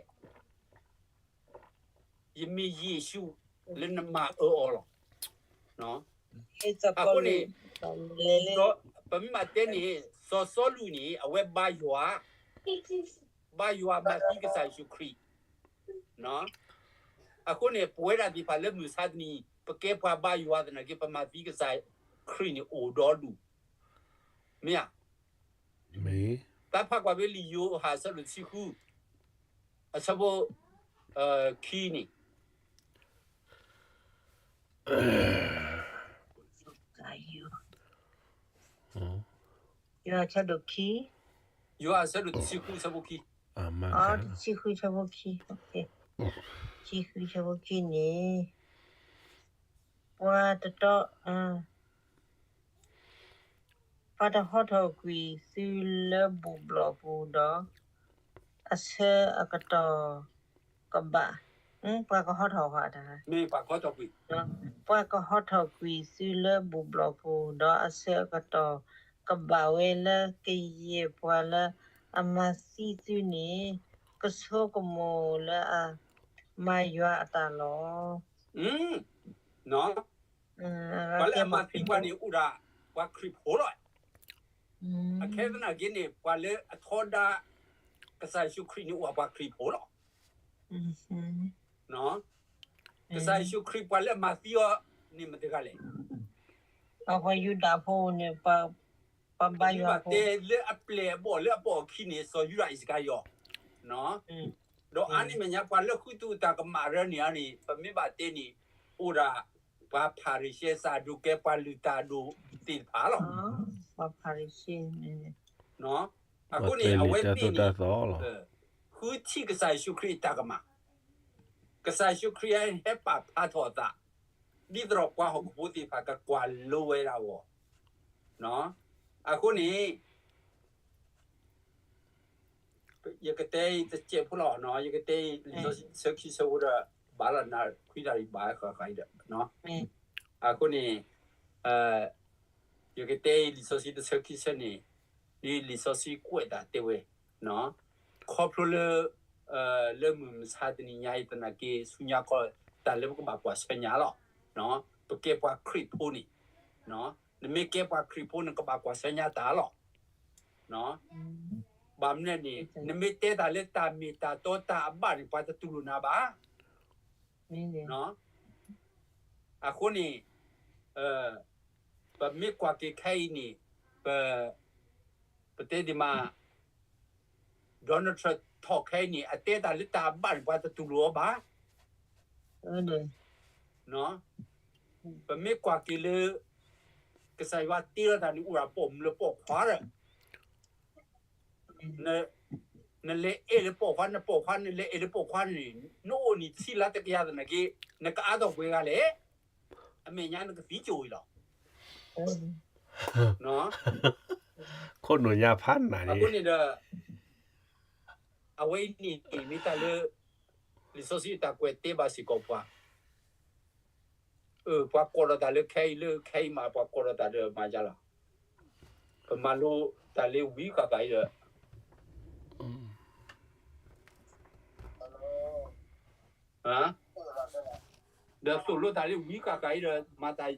ယမ့ၢ်ယ့ၣ်ၡူးလၢနမၤအၢအီၤလီၤ. အဃိန့ၣ် ပမ့ၢ်ဘၣ်တဲန့ၣ် စီၤစီလူးန့ၣ် အဝဲဘါယွၤ, ဘါယွၤမၤသံကစၢ်ယ့ၣ်ၡူးခရံာ်. အဃိန့ၣ် ပဝဲဒၣ်သ့ၣ်တဖၣ်လၢမုၢ်ဆါတနံၤ ပကဲပှၤဘါယွၤသနာ်က့ ပမၤသံကစၢ်ခရံာ်န့ၣ်အိၣ်ဒီဒူၣ်, မ့ၢ်ဧါ. တၢ်ဖးကွၢ်ဖဲလံာ်ယိၤဟၣ်အဆၢဒိၣ်တဆံဃု အဆၢဖိခံန့ၣ်, ယိၤဟၣ်အဆၢဒိၣ်ခံ, ယိၤဟၣ်အဆၢဒိၣ်တဆံဃု အဆၢဖိခံ, တဆံဃု အဆၢဖိခံ, တဆံဃု အဆၢဖိခံန့ၣ်, ပှၤတတီ, ပှၤ ပှၤတဟီထီၣ်ကွံာ်သုလၢဘူၣ်ဘျီၣ်ပူၤဒီး အဆၢအကတီၢ်ကဘၣ်, ပှၤကဟီထီၣ်ဃီတၢ်, ပှၤကဟီထီၣ်ကွံာ်သုလၢဘူၣ်ဘျီၣ်ပူၤ, ဒီးအဆၢအကတီၢ်ကဘၣ်ဝဲလၢ ကယဲၢ်ပှၤလၢအမၤသံသုန့ၣ် ကဆိကမိၣ်လၢအမၤယွၤအတၢ်လီၤ. ပှၤလၢအမၤသံပှၤန့ၣ် အိၣ်ဒၣ် ပှၤခရံာ်ဖိလီၤ. အခဲသနာ်က့န့ၣ် ပှၤလၢအထီဒါ ကစၢ်ယ့ၣ်ၡူးခရံာ်န့ၣ် အိၣ်ဒၣ်ပှၤခရံာ်ဖိလီၤ. ကစၢ်ယ့ၣ်ၡူးခရံာ်ပှၤလၢအမၤသံအီၤန့ၣ် မတၤတဂၤလဲၣ်. ပှၤယူဒၤဖိန့ၣ်, ပှၤဘါယွၤဖိ, ပမ့ၢ်ဘၣ်တဲလၢအပျဲၢ်အဘီၣ်လၢအပိာ်အခံန့ၣ် စီၤယူဒၤအံၣ်စကၤရံၤ, ဒီးအါန့ၢ်မဲာ်ညါ ပှၤလၢဃုသူၣ်အုးသးကမၣ်ရၢန့ၣ်န့ၣ် ပမ့ၢ်ဘၣ်တဲန့ၣ် အိၣ်ဒၣ် ပှၤဖၤရံၤၡဲ စၤဒူးကဲ ပှၤလုၢ်တၢ်အဒိၣ်သ့ၣ်တဖၣ်လီၤ. အဃိန့ၣ် အဝဲသ့ၣ်န့ၣ် ဃုထံၣ်ကစၢ်ယ့ၣ်ၡူးခရံာ်အတၢ်ကမၣ်, ကစၢ်ယ့ၣ်ၡူးခရံာ်ဟဲပာ်ဖျါထီၣ်အသး ဒ်သိးဒီးပှၤဟီၣ်ခိၣ်ဖိသ့ၣ်တဖၣ်ကကွၢ်လိဝဲဒၣ်အဂီၢ်, အဃိန့ၣ် ယကတဲအံၤတစဲးဖိလီၤ, ယကတဲအံၤ လံာ်စီဆှံတဆၢခံဆၢဖိဒီး ဘၣ်လီၤနၤခွံတၢ်အံၤဘၣ်ဃးဃးအံၤဒီး, အဃိန့ၣ် ယကတဲအံၤလံာ်စီဆှံတဆၢခံဆၢန့ၣ်, ဒ်လံာ်စီဆှံကွဲးတၢ်တဲဝဲ, ခီဖျိလၢ လၢမုၢ်မဆါတနံၤညါအံၤသနာ်က့ ဆူညါခီ တၢ်လၢပကဘၣ်ကွၢ်ဆၢညါလီၤ. ပကဲပှၤခရံာ်ဖိန့ၣ်, နမ့ၢ်ကဲပှၤခရံာ်ဖိန့ၣ် ကဘၣ်ကွၢ်ဆၢညါတၢ်လီၤ. ဘၣ်မနုၤန့ၣ် နမ့ၢ်တဲတၢ်လၢတၢ်မ့ၢ်တၢ်တီတၢ်အဘၣ်န့ၣ် ပှၤတတူၢ်လိာ်နၤဘၣ်. အဃိန့ၣ် ပမ့ၢ်ကွၢ်က့ၤခဲအံၤန့ၣ် ပ ပတဲဒ်မး Donald Trump ထီၣ်ခဲအံၤန့ၣ် အတဲတၢ်လၢတၢ်အဘၣ်န့ၣ် ပှၤတတူၢ်လိာ်အီၤဘၣ်. ပမ့ၢ်ကွၢ်က့ၤလၢ ကစၢ်ယွၤတ့လီၤတၢ်န့ၣ် အိၣ်ဒၣ်ပိာ်မုၣ်လၢပိာ်ခွါဒီး နလဲၤအဲၣ်လၢပိာ်ခွါ နပိာ်ခွါ နလဲၤအဲၣ်လၢပိာ်ခွါန့ၣ် နအိၣ်နံၣ်တဆံလါတကယၤသနာ်က့ နကအါထီၣ်ပှဲၤဂၤလဲၣ်. အမဲာ်ညါနကသံကၠိအံၤလီၤ. ခိၣ်နူာ်ညါဖးနၤန့ၣ် အဃိန့ၣ်ဒီး အဝဲအံၤန့ၣ် မ့ၢ်တၢ်လၢ လံာ်စီဆှံအတၢ်ကွဲးတဲဘၣ်စ့ၢ်ကီးပှၤ, ပှၤကိးထီၣ်တၢ်လၢခဲအံၤ လၢခဲအံၤမး ပှၤကိးထီၣ်တၢ်ဒီးမၤယါလီၤ. ပမၤလိတၢ်လၢဝံဃၣ်ဃၣ်အံၤဒီး ဒီးသိၣ်လိတၢ်လၢဝံဃၣ်ဃၣ်အံၤဒီး မၤတၢ်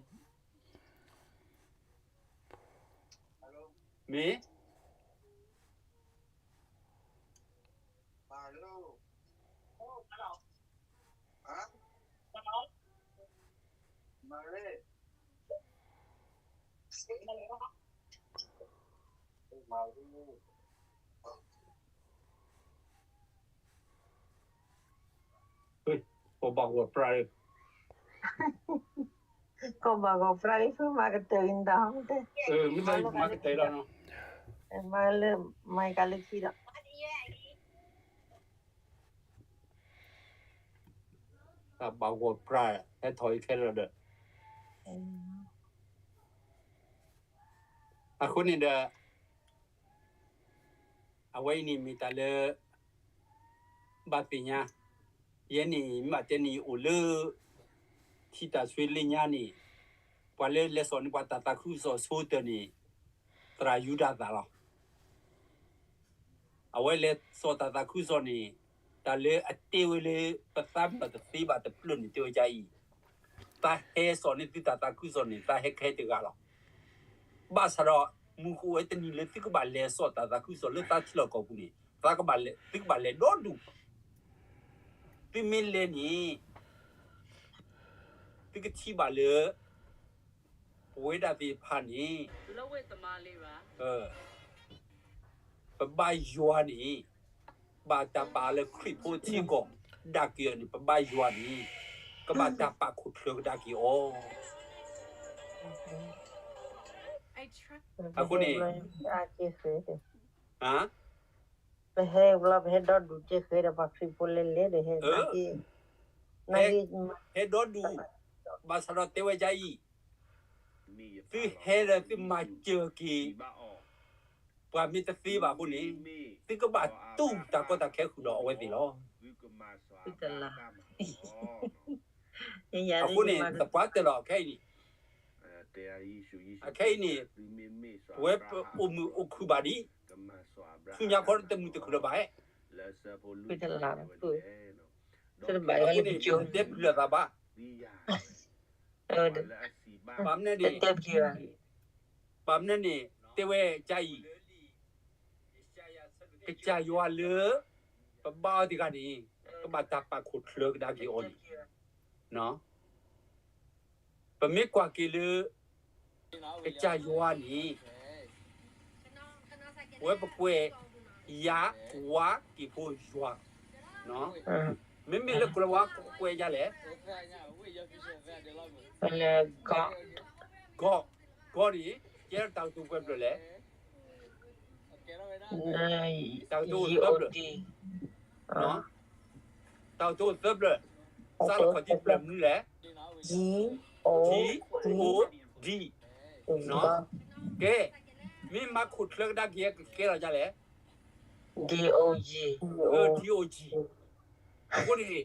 မ့ၢ် ကီၢ်ဘၣ်ဂီၢ်ပြး, ကီၢ်ဘၣ်ဂီၢ်ပြး မၤကတၢၢ်အံၤဒၣ်, မၤကတၢၢ်လီၤ, မၤလၢ မၤကလၢခံဒီး တၢ်ဘၣ်ဂီၢ်ပြး ဟဲထီၣ်အံၤခဲလၢာ်ဒီး အဃိန့ၣ်ဒီး အဝဲအံၤန့ၣ်မ့ၢ်တၢ်လၢ ဘၣ်သ့ၣ်ညါ, ယဲန့ၣ် မ့ၢ်ဘၣ်တဲန့ၣ် ယအိၣ်လၢ ထံတၢ်ဆွ့လ့ညါန့ၣ် ပှၤလၢလဲၤစိာ်န့ၢ်ပှၤတၢ်သးခုကစီၣ်ဆိကတၢၢ်န့ၣ် သရၣ်ယူဒၤသၣ်လီၤ. အဝဲလဲၤစိာ်တၢ်သးခုကစီၣ်န့ၣ် တၢ်လၢအတဲဝဲလၢ ပသးမ့ၢ်တသ့ဘၣ်တဖျၢၣ်န့ၣ် တဲဝဲဒ်အံၤ, သးဟဲစိာ်န့ၢ်သုတၢ်သးခုကစီၣ်န့ၣ် သးဟဲခဲတဂၤလီၤ. ဘၣ်ဆၣ်ဒီး မုၢ်ကအိၣ်ဝဲတနံၤလၢသုကဘၣ်လဲၤစိာ်တၢ်သးခုကစီၣ်လၢသးထံလီၢ်ကီၢ်ပူၤန့ၣ် သုကဘၣ်လဲၤဒီဒူၣ်, သုမ့ၢ်လဲၤန့ၣ် သုကထံၣ်ဘၣ်လၢ ပဝဲဒၣ်သ့ၣ်တဖၣ်န့ၣ် ပဘါယွၤန့ၣ် ဘၣ်တၢ်ပာ်လၢခရံာ်ဖိထံကီၢ် ကဒါက့ၤအီၤန့ၣ် ပဘါယွၤန့ၣ် ကဘၣ်တၢ်ပာ်ခိၣ်ချၢကဒါက့ၤအီၤ. အဃိန့ၣ် ပဟဲဘျီ ပဟဲဒီဒူၣ်ကဲဃဲဒီး ပှၤခရံာ်ဖိလဲၤလဲၤဒီး ဟဲ ဟဲဒီဒူၣ်, ဘၣ်ဆၣ်ဒီးတဲဝဲဒ်အံၤ, သုဟဲလၢသုမၤစၢၤက့ၤ ပှၤမ့ၢ်တသ့ဘၣ်အဃိန့ၣ်, သုကဘၣ်တူၢ်တၢ်ကီတၢ်ခဲဃုာ်ဒီးအဝဲသ့ၣ်လီၤ. အဃိန့ၣ် သပှၢ်တၢၢ်လီၤ ခဲအံၤန့ၣ်, အခဲအံၤန့ၣ် ပဝဲပအိၣ်မုာ်အိၣ်ခုၣ်ဘၣ်ဒံး, ဆူညါခီတမုာ်တခုၣ်လၢၤဘၣ်ဧါ. အဃိန့ၣ် ပတဲပျုၤလၢၤသးဘၣ်. ဘၣ်မနုၤန့ၣ်, ဘၣ်မနုၤန့ၣ် တဲဝဲကအံၤ, ကစၢ်ယွၤလၢ ပဘါအီၤတဂၤန့ၣ် ကဘၣ်တၢ်ပာ်ခိၣ်ချၢကဒါက့ၤအီၤန့ၣ်, ပမ့ၢ်ကွၢ်က့ၤလၢ ကစၢ်ယွၤန့ၣ် ပဝဲပကွဲး ယၤ ဝါ က့ၤဖိ ယွၤ, မ့မ့ၢ်လၢကလၤဝါ ကကွဲးဒ်လဲၣ်, ကီး, ကီးန့ၣ် ကဲထီၣ်တၢ်ကတိၤပှဲၤဖျၢၣ်လဲၣ်, တၢ်ကတိၤသၢဖျၢၣ်, တၢ်ကတိၤသၢဖျၢၣ်, စးလီၤခီၣ်ထံးဖျၢၣ်မနုၤလဲၣ်, G O D, ကဲ, မ့ၢ်မၤခိၣ်ချၢကဒါက့ၤ ကကဲထီၣ်ဒ်လဲၣ်, D O G, အဃိန့ၣ်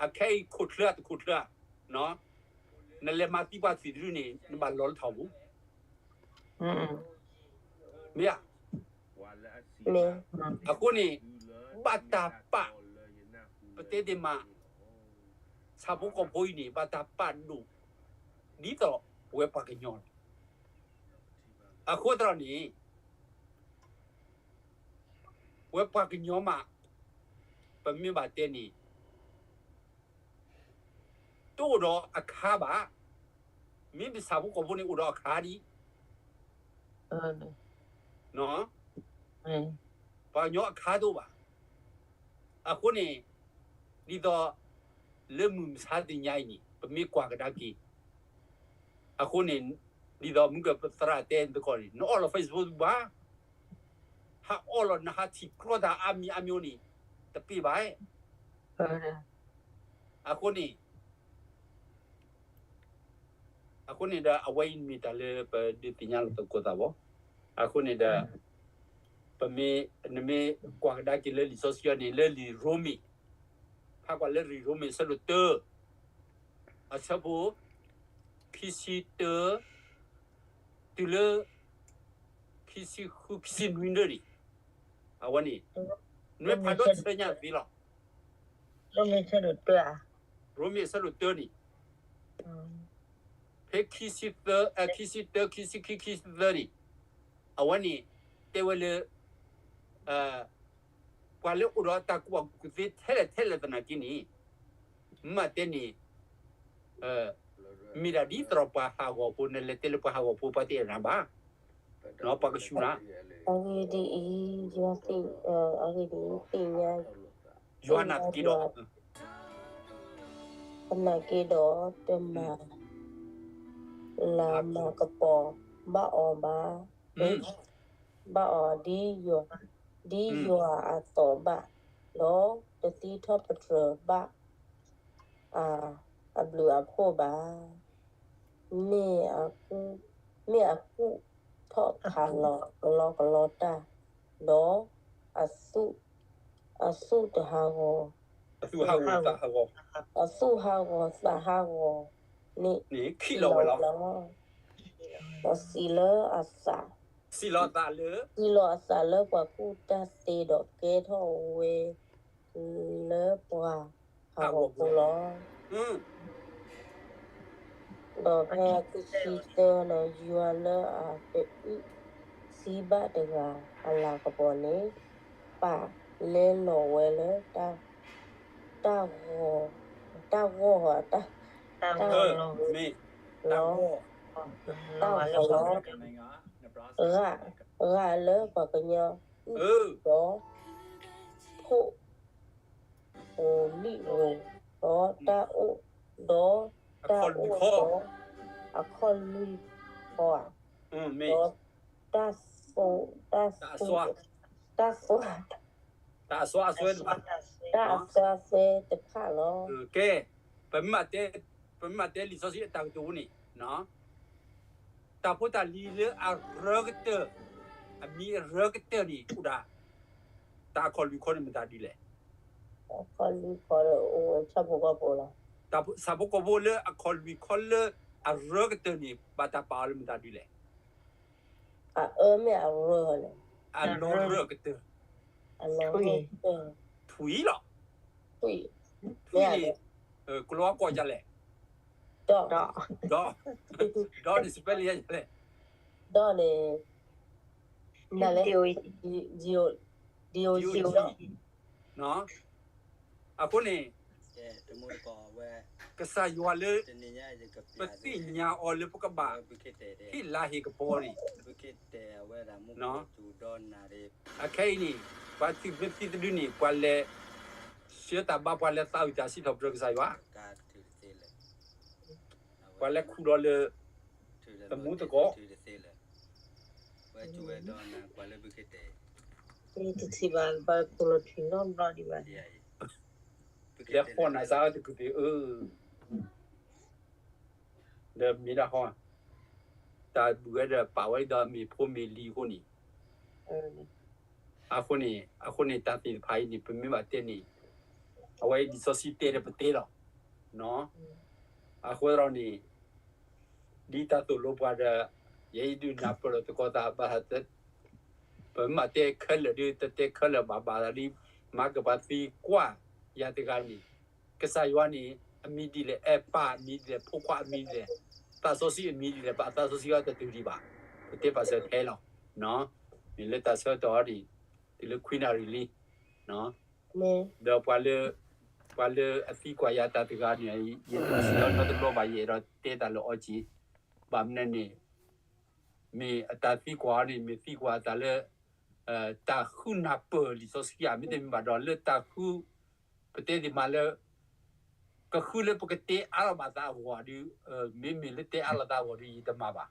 အခဲအံၤခိၣ်ချၢဧါတခိၣ်ချၢဧါ, နလဲၤမၤသံပှၤသံၣ်တဒုန့ၣ် နဘၣ်လီၤလၢထီၣ်ပူၤ, မ့ၢ်ဧါ, အဃိန့ၣ် ဘၣ်တၢ်ပာ်, ပတဲဒ်မး, ဆၣ်ဖိကီၢ်ဖိအံၤန့ၣ် ဘၣ်တၢ်ပာ်ဒိၣ် ဒ်သိးပဝဲပှၤကညီလီၤ. အဃိသတးန့ၣ် ပဝဲပှၤကညီမး, ပမ့ၢ်ဘၣ်တဲန့ၣ် တအိၣ်ဒီးအခါဘၣ်, မ့မ့ၢ်ဆၣ်ဖိကီၢ်ဖိန့ၣ်အိၣ်ဒီးအခါဒံး, ပှၤကညီအခါတအိၣ်ဘၣ်. အဃိန့ၣ် ဒ်သိး လၢမုၢ်မဆါတနံၤညါအံၤန့ၣ် ပမ့ၢ်ကွၢ်ကဒါက့ၤ, အဃိန့ၣ် ဒ်သိးမုၢ်ကပသရၣ်တဲသကိးန့ၣ် နအီၣ်လီၤ Facebook ဘၣ်, ဟးအီၣ်လီၤနဟးထံၣ်ကြီတၢ်အါမံၤအါမံၤန့ၣ် တပ့ၢ်ဘၣ်. အဃိန့ၣ် အဃိန့ၣ်ဒီး အဝဲအံၤမ့ၢ်တၢ်လၢပဒုးသ့ၣ်ညါလိာ်သကိးသးဘၣ်. အဃိန့ၣ်ဒီး ပမ့ၢ် နမ့ၢ်ကွၢ်ကဒါက့ၤလၢလံာ်စီဆှံအံၤန့ၣ် လၢလံာ်ရိမ့ၤ, ဖးကွၢ်လၢလံာ်ရိမ့ၤအဆၢဒိၣ်တၢ, အဆၢဖိ ခံဆံတၢ တုၤလၢ ခံဆံဃု ခံဆံနွံဒၢန့ၣ်, အဝဲန့ၣ် နမ့ၢ်ဖးဒီးဆၢညါသ့လီၤ. ရိမ့ၤအဆၢဒိၣ်တၢန့ၣ်, ဖဲခံဆံသၢ ခံဆံတၢ ခံဆံခံ ခံဆံသၢန့ၣ်, အဝဲန့ၣ် တဲဝဲလၢ ပှၤလၢအိၣ်ဒီးတၢ်ကူၣ်ဘၣ်ကူၣ်သ့ထဲလဲၣ်ထဲလဲၣ်သနာ်က့န့ၣ်, မ့ၢ်တဲန့ၣ် မ့ၢ်ဒၣ်ဒ်သိးပှၤဟးဂီၤဖိ နလဲၤတဲလၢပှၤဟးဂီၤဖိ ပှၤတအဲၣ်နၤဘၣ်, ပှၤကဆူၣ်နၤ, အဂ့ၢ်ဒ်အံၤ, ယွၤသ့ၣ်, အဂ့ၢ်ဒ်အံၤ, သ့ၣ်ညါ, ယွၤနာ်သက့ဒီး, သနာ်က့ဒီး, တမၤ လၤမၤကပီၤဘၣ်အီၤဘၣ်, ဘၣ်အီၤဒ်ယွၤ, ဒ်ယွၤအသီၣ်ဘၣ်, ဒီးတသံထီၣ်ပတြၢၤဘၣ် အဘျုးအဖှိၣ်ဘၣ်. မ့ၢ်အကူၣ်, မ့ၢ်အကူၣ်ထီၣ်ခးလီၤကလီကလီတၢ်, ဒီးအသူၣ်, အသူၣ်တဟးဂီၤ, အသူၣ်ဟးဂီၤသးဟးဂီၤ, အသူၣ်ဟးဂီၤသးဟးဂီၤန့ၣ် ခံးလီၤဝဲလီၤ. ဒီးစံးလၢအသး, စံးလီၤအသးလၢ, စံးလီၤအသးလၢပှၤကူၣ်တၢ်သ့ဒီးကဲထီၣ်ဝဲ လၢပှၤဟးဂီၤဖိလီၤ. ဒီးဖဲခံဆံသၢန့ၣ် ယွၤလၢအကအုၣ်စံဘၣ်တဂၤအလၤကပီၤန့ၣ် ပာ်လဲလီၤဝဲလၢ တၢ်ဂီၤ, တၢ်ဂီၤ, တၢ်ဂီၤလီၤ, တၢ်ဂီၤလီၤ, ဂာ်လၢပှၤကညီအုၣ်ဒီး ထိၣ် အိၣ်လံၣ်ဧိၤ, ဒီးတၢ်အိၣ်, ဒီးတၢ်အိၣ်ဒီးအခီၣ်လွံၢ်ခီဧါ, ဒီးတၢ်သိ, တၢ်သိ, တၢ်သိ, တၢ်အစွါအစွဲတဖၣ်, တၢ်အစွါအစွဲတဖၣ်လီၤ. ကဲ, ပမ့ၢ်တဲ, ပမ့ၢ်တဲလံာ်စီဆှံအတၢ်ကတိၤန့ၣ်, န တၢ်ဖိတၢ်လံၤလၢအရၢကတၢၢ်, အမံၤအရၢကတၢၢ်န့ၣ်အိၣ်ဒၣ်, တၢ်အခီၣ်လွံၢ်ခီန့ၣ်မတၤဒ်လဲၣ်. ဆၣ်ဖိကီၢ်ဖိလီၤ. ဆၣ်ဖိကီၢ်ဖိလၢအခီၣ်လွံၢ်ခီလၢအရၢကတၢၢ်န့ၣ် ဘၣ်တၢ်ပာ်အီၤလၢမတၤဒ်လဲၣ်. အအၢမ့ၢ်အရၢ, အလီၤရၢကတၢၢ်, ထွံၣ်လီၤ. ထွံၣ်န့ၣ် ကလီကီၢ်ဒ်လဲၣ်. ဒီး, ဒီးန့ၣ် spelling ဒ်လဲၣ်. ဒီးန့ၣ် ဒီး, အဃိန့ၣ် ကစၢ်ယွၤလၢ ပသ့ၣ်ညါအီၤလၢပကဘၣ် ဟ့ၣ်လၤဟ့ၣ်ကပီၤန့ၣ်, အခဲအံၤန့ၣ် ပှၤထံၣ်မ့ၢ်ဖံတဒုန့ၣ် ပှၤလဲၤ ဆှၢတၢ်ဘါ ပှၤလဲၤသးဝံၣ်တၢ်စံးထီၣ်ပတြၢၤကစၢ်ယွၤ, ပှၤလဲၤခူၣ်ဒီးလၢ သမူသကိး, တထံၣ်ဘၣ် ပှၤခူၣ်လီၤထွံၣ်နီတဘျီဒံးဘၣ်, လဲၤဃီနၤစးအီၤတကုာ်သ့ၣ်ဧၢ, ဒီးမ့ၢ်ဒၣ်ဟီ, တၢ်ဘုၣ်ဝဲဒီးပာ်ဝဲဒီးမ့ၢ်ဖိမ့ၢ်လံၤအဃိန့ၣ်, အဃိန့ၣ် အဃိန့ၣ် တၢ်သ့ၣ်တဖၣ်အံၤန့ၣ် ပမ့ၢ်ဘၣ်တဲန့ၣ်, အဝဲအံၤလံာ်စီဆှံတဲဒီးပတဲလီၤ. အဃိသတးန့ၣ် ဒ်တၢ်သိၣ်လိပှၤဒီး ယဲအံၤဒုးနၢ်ပၢၢ်လီၤသကိးသးဘၣ်, ပမ့ၢ်တဲခဲလၢာ်ဒုး တတဲခဲလၢာ်ဘၣ်ဘၣ်သးဒ် မၤကပၤသံကွၢ်ယၤတဂၤန့ၣ်, ကစၢ်ယွၤန့ၣ် အမံၤဒ်လဲၣ်, အဲၣ်ပၢ်အမံၤဒ်လဲၣ်, ဖိခွါအမံၤဒ်လဲၣ်, သးစီဆှံအမံၤဒ်လဲၣ်, ပသးစီဆှံအတတုၤဒံးဘၣ်, ပတဲပာ်စၢၤထဲလီၤ. မ့ၢ်လၢတၢ်ဆၢကတီၢ်အံၤန့ၣ် တုၤလၢခွံနၣ်ရံၣ်လံ ဒီးပှၤလၢအသံကွၢ်ယၤတၢ်တဂၤန့ၣ် ယတထံၣ်အီၤနီတဘျီဘၣ်, ယအဲၣ်ဒိးတဲတၢ်လၢအီၤက့ၤ, ဘၣ်မနုၤန့ၣ် မ့ၢ်အတၢ်သံကွၢ်အီၤန့ၣ် မ့ၢ်သံကွၢ်အသးလၢ တၢ်ဃုနၢ်ပၢၢ်လံာ်စီဆှံဧါ, မ့တမ့ၢ်ဘၣ်ဒီးလၢတၢ်ဃု, ပတဲသ့ၣ်မးလၢ ကဃုလၢပကတဲအါလီၤဘၣ်သးအဂီၢ်ဒီး, မ့မ့ၢ်လၢတဲအါလီၤသးအဂီၢ်ဒီး ယတမၤဘၣ်.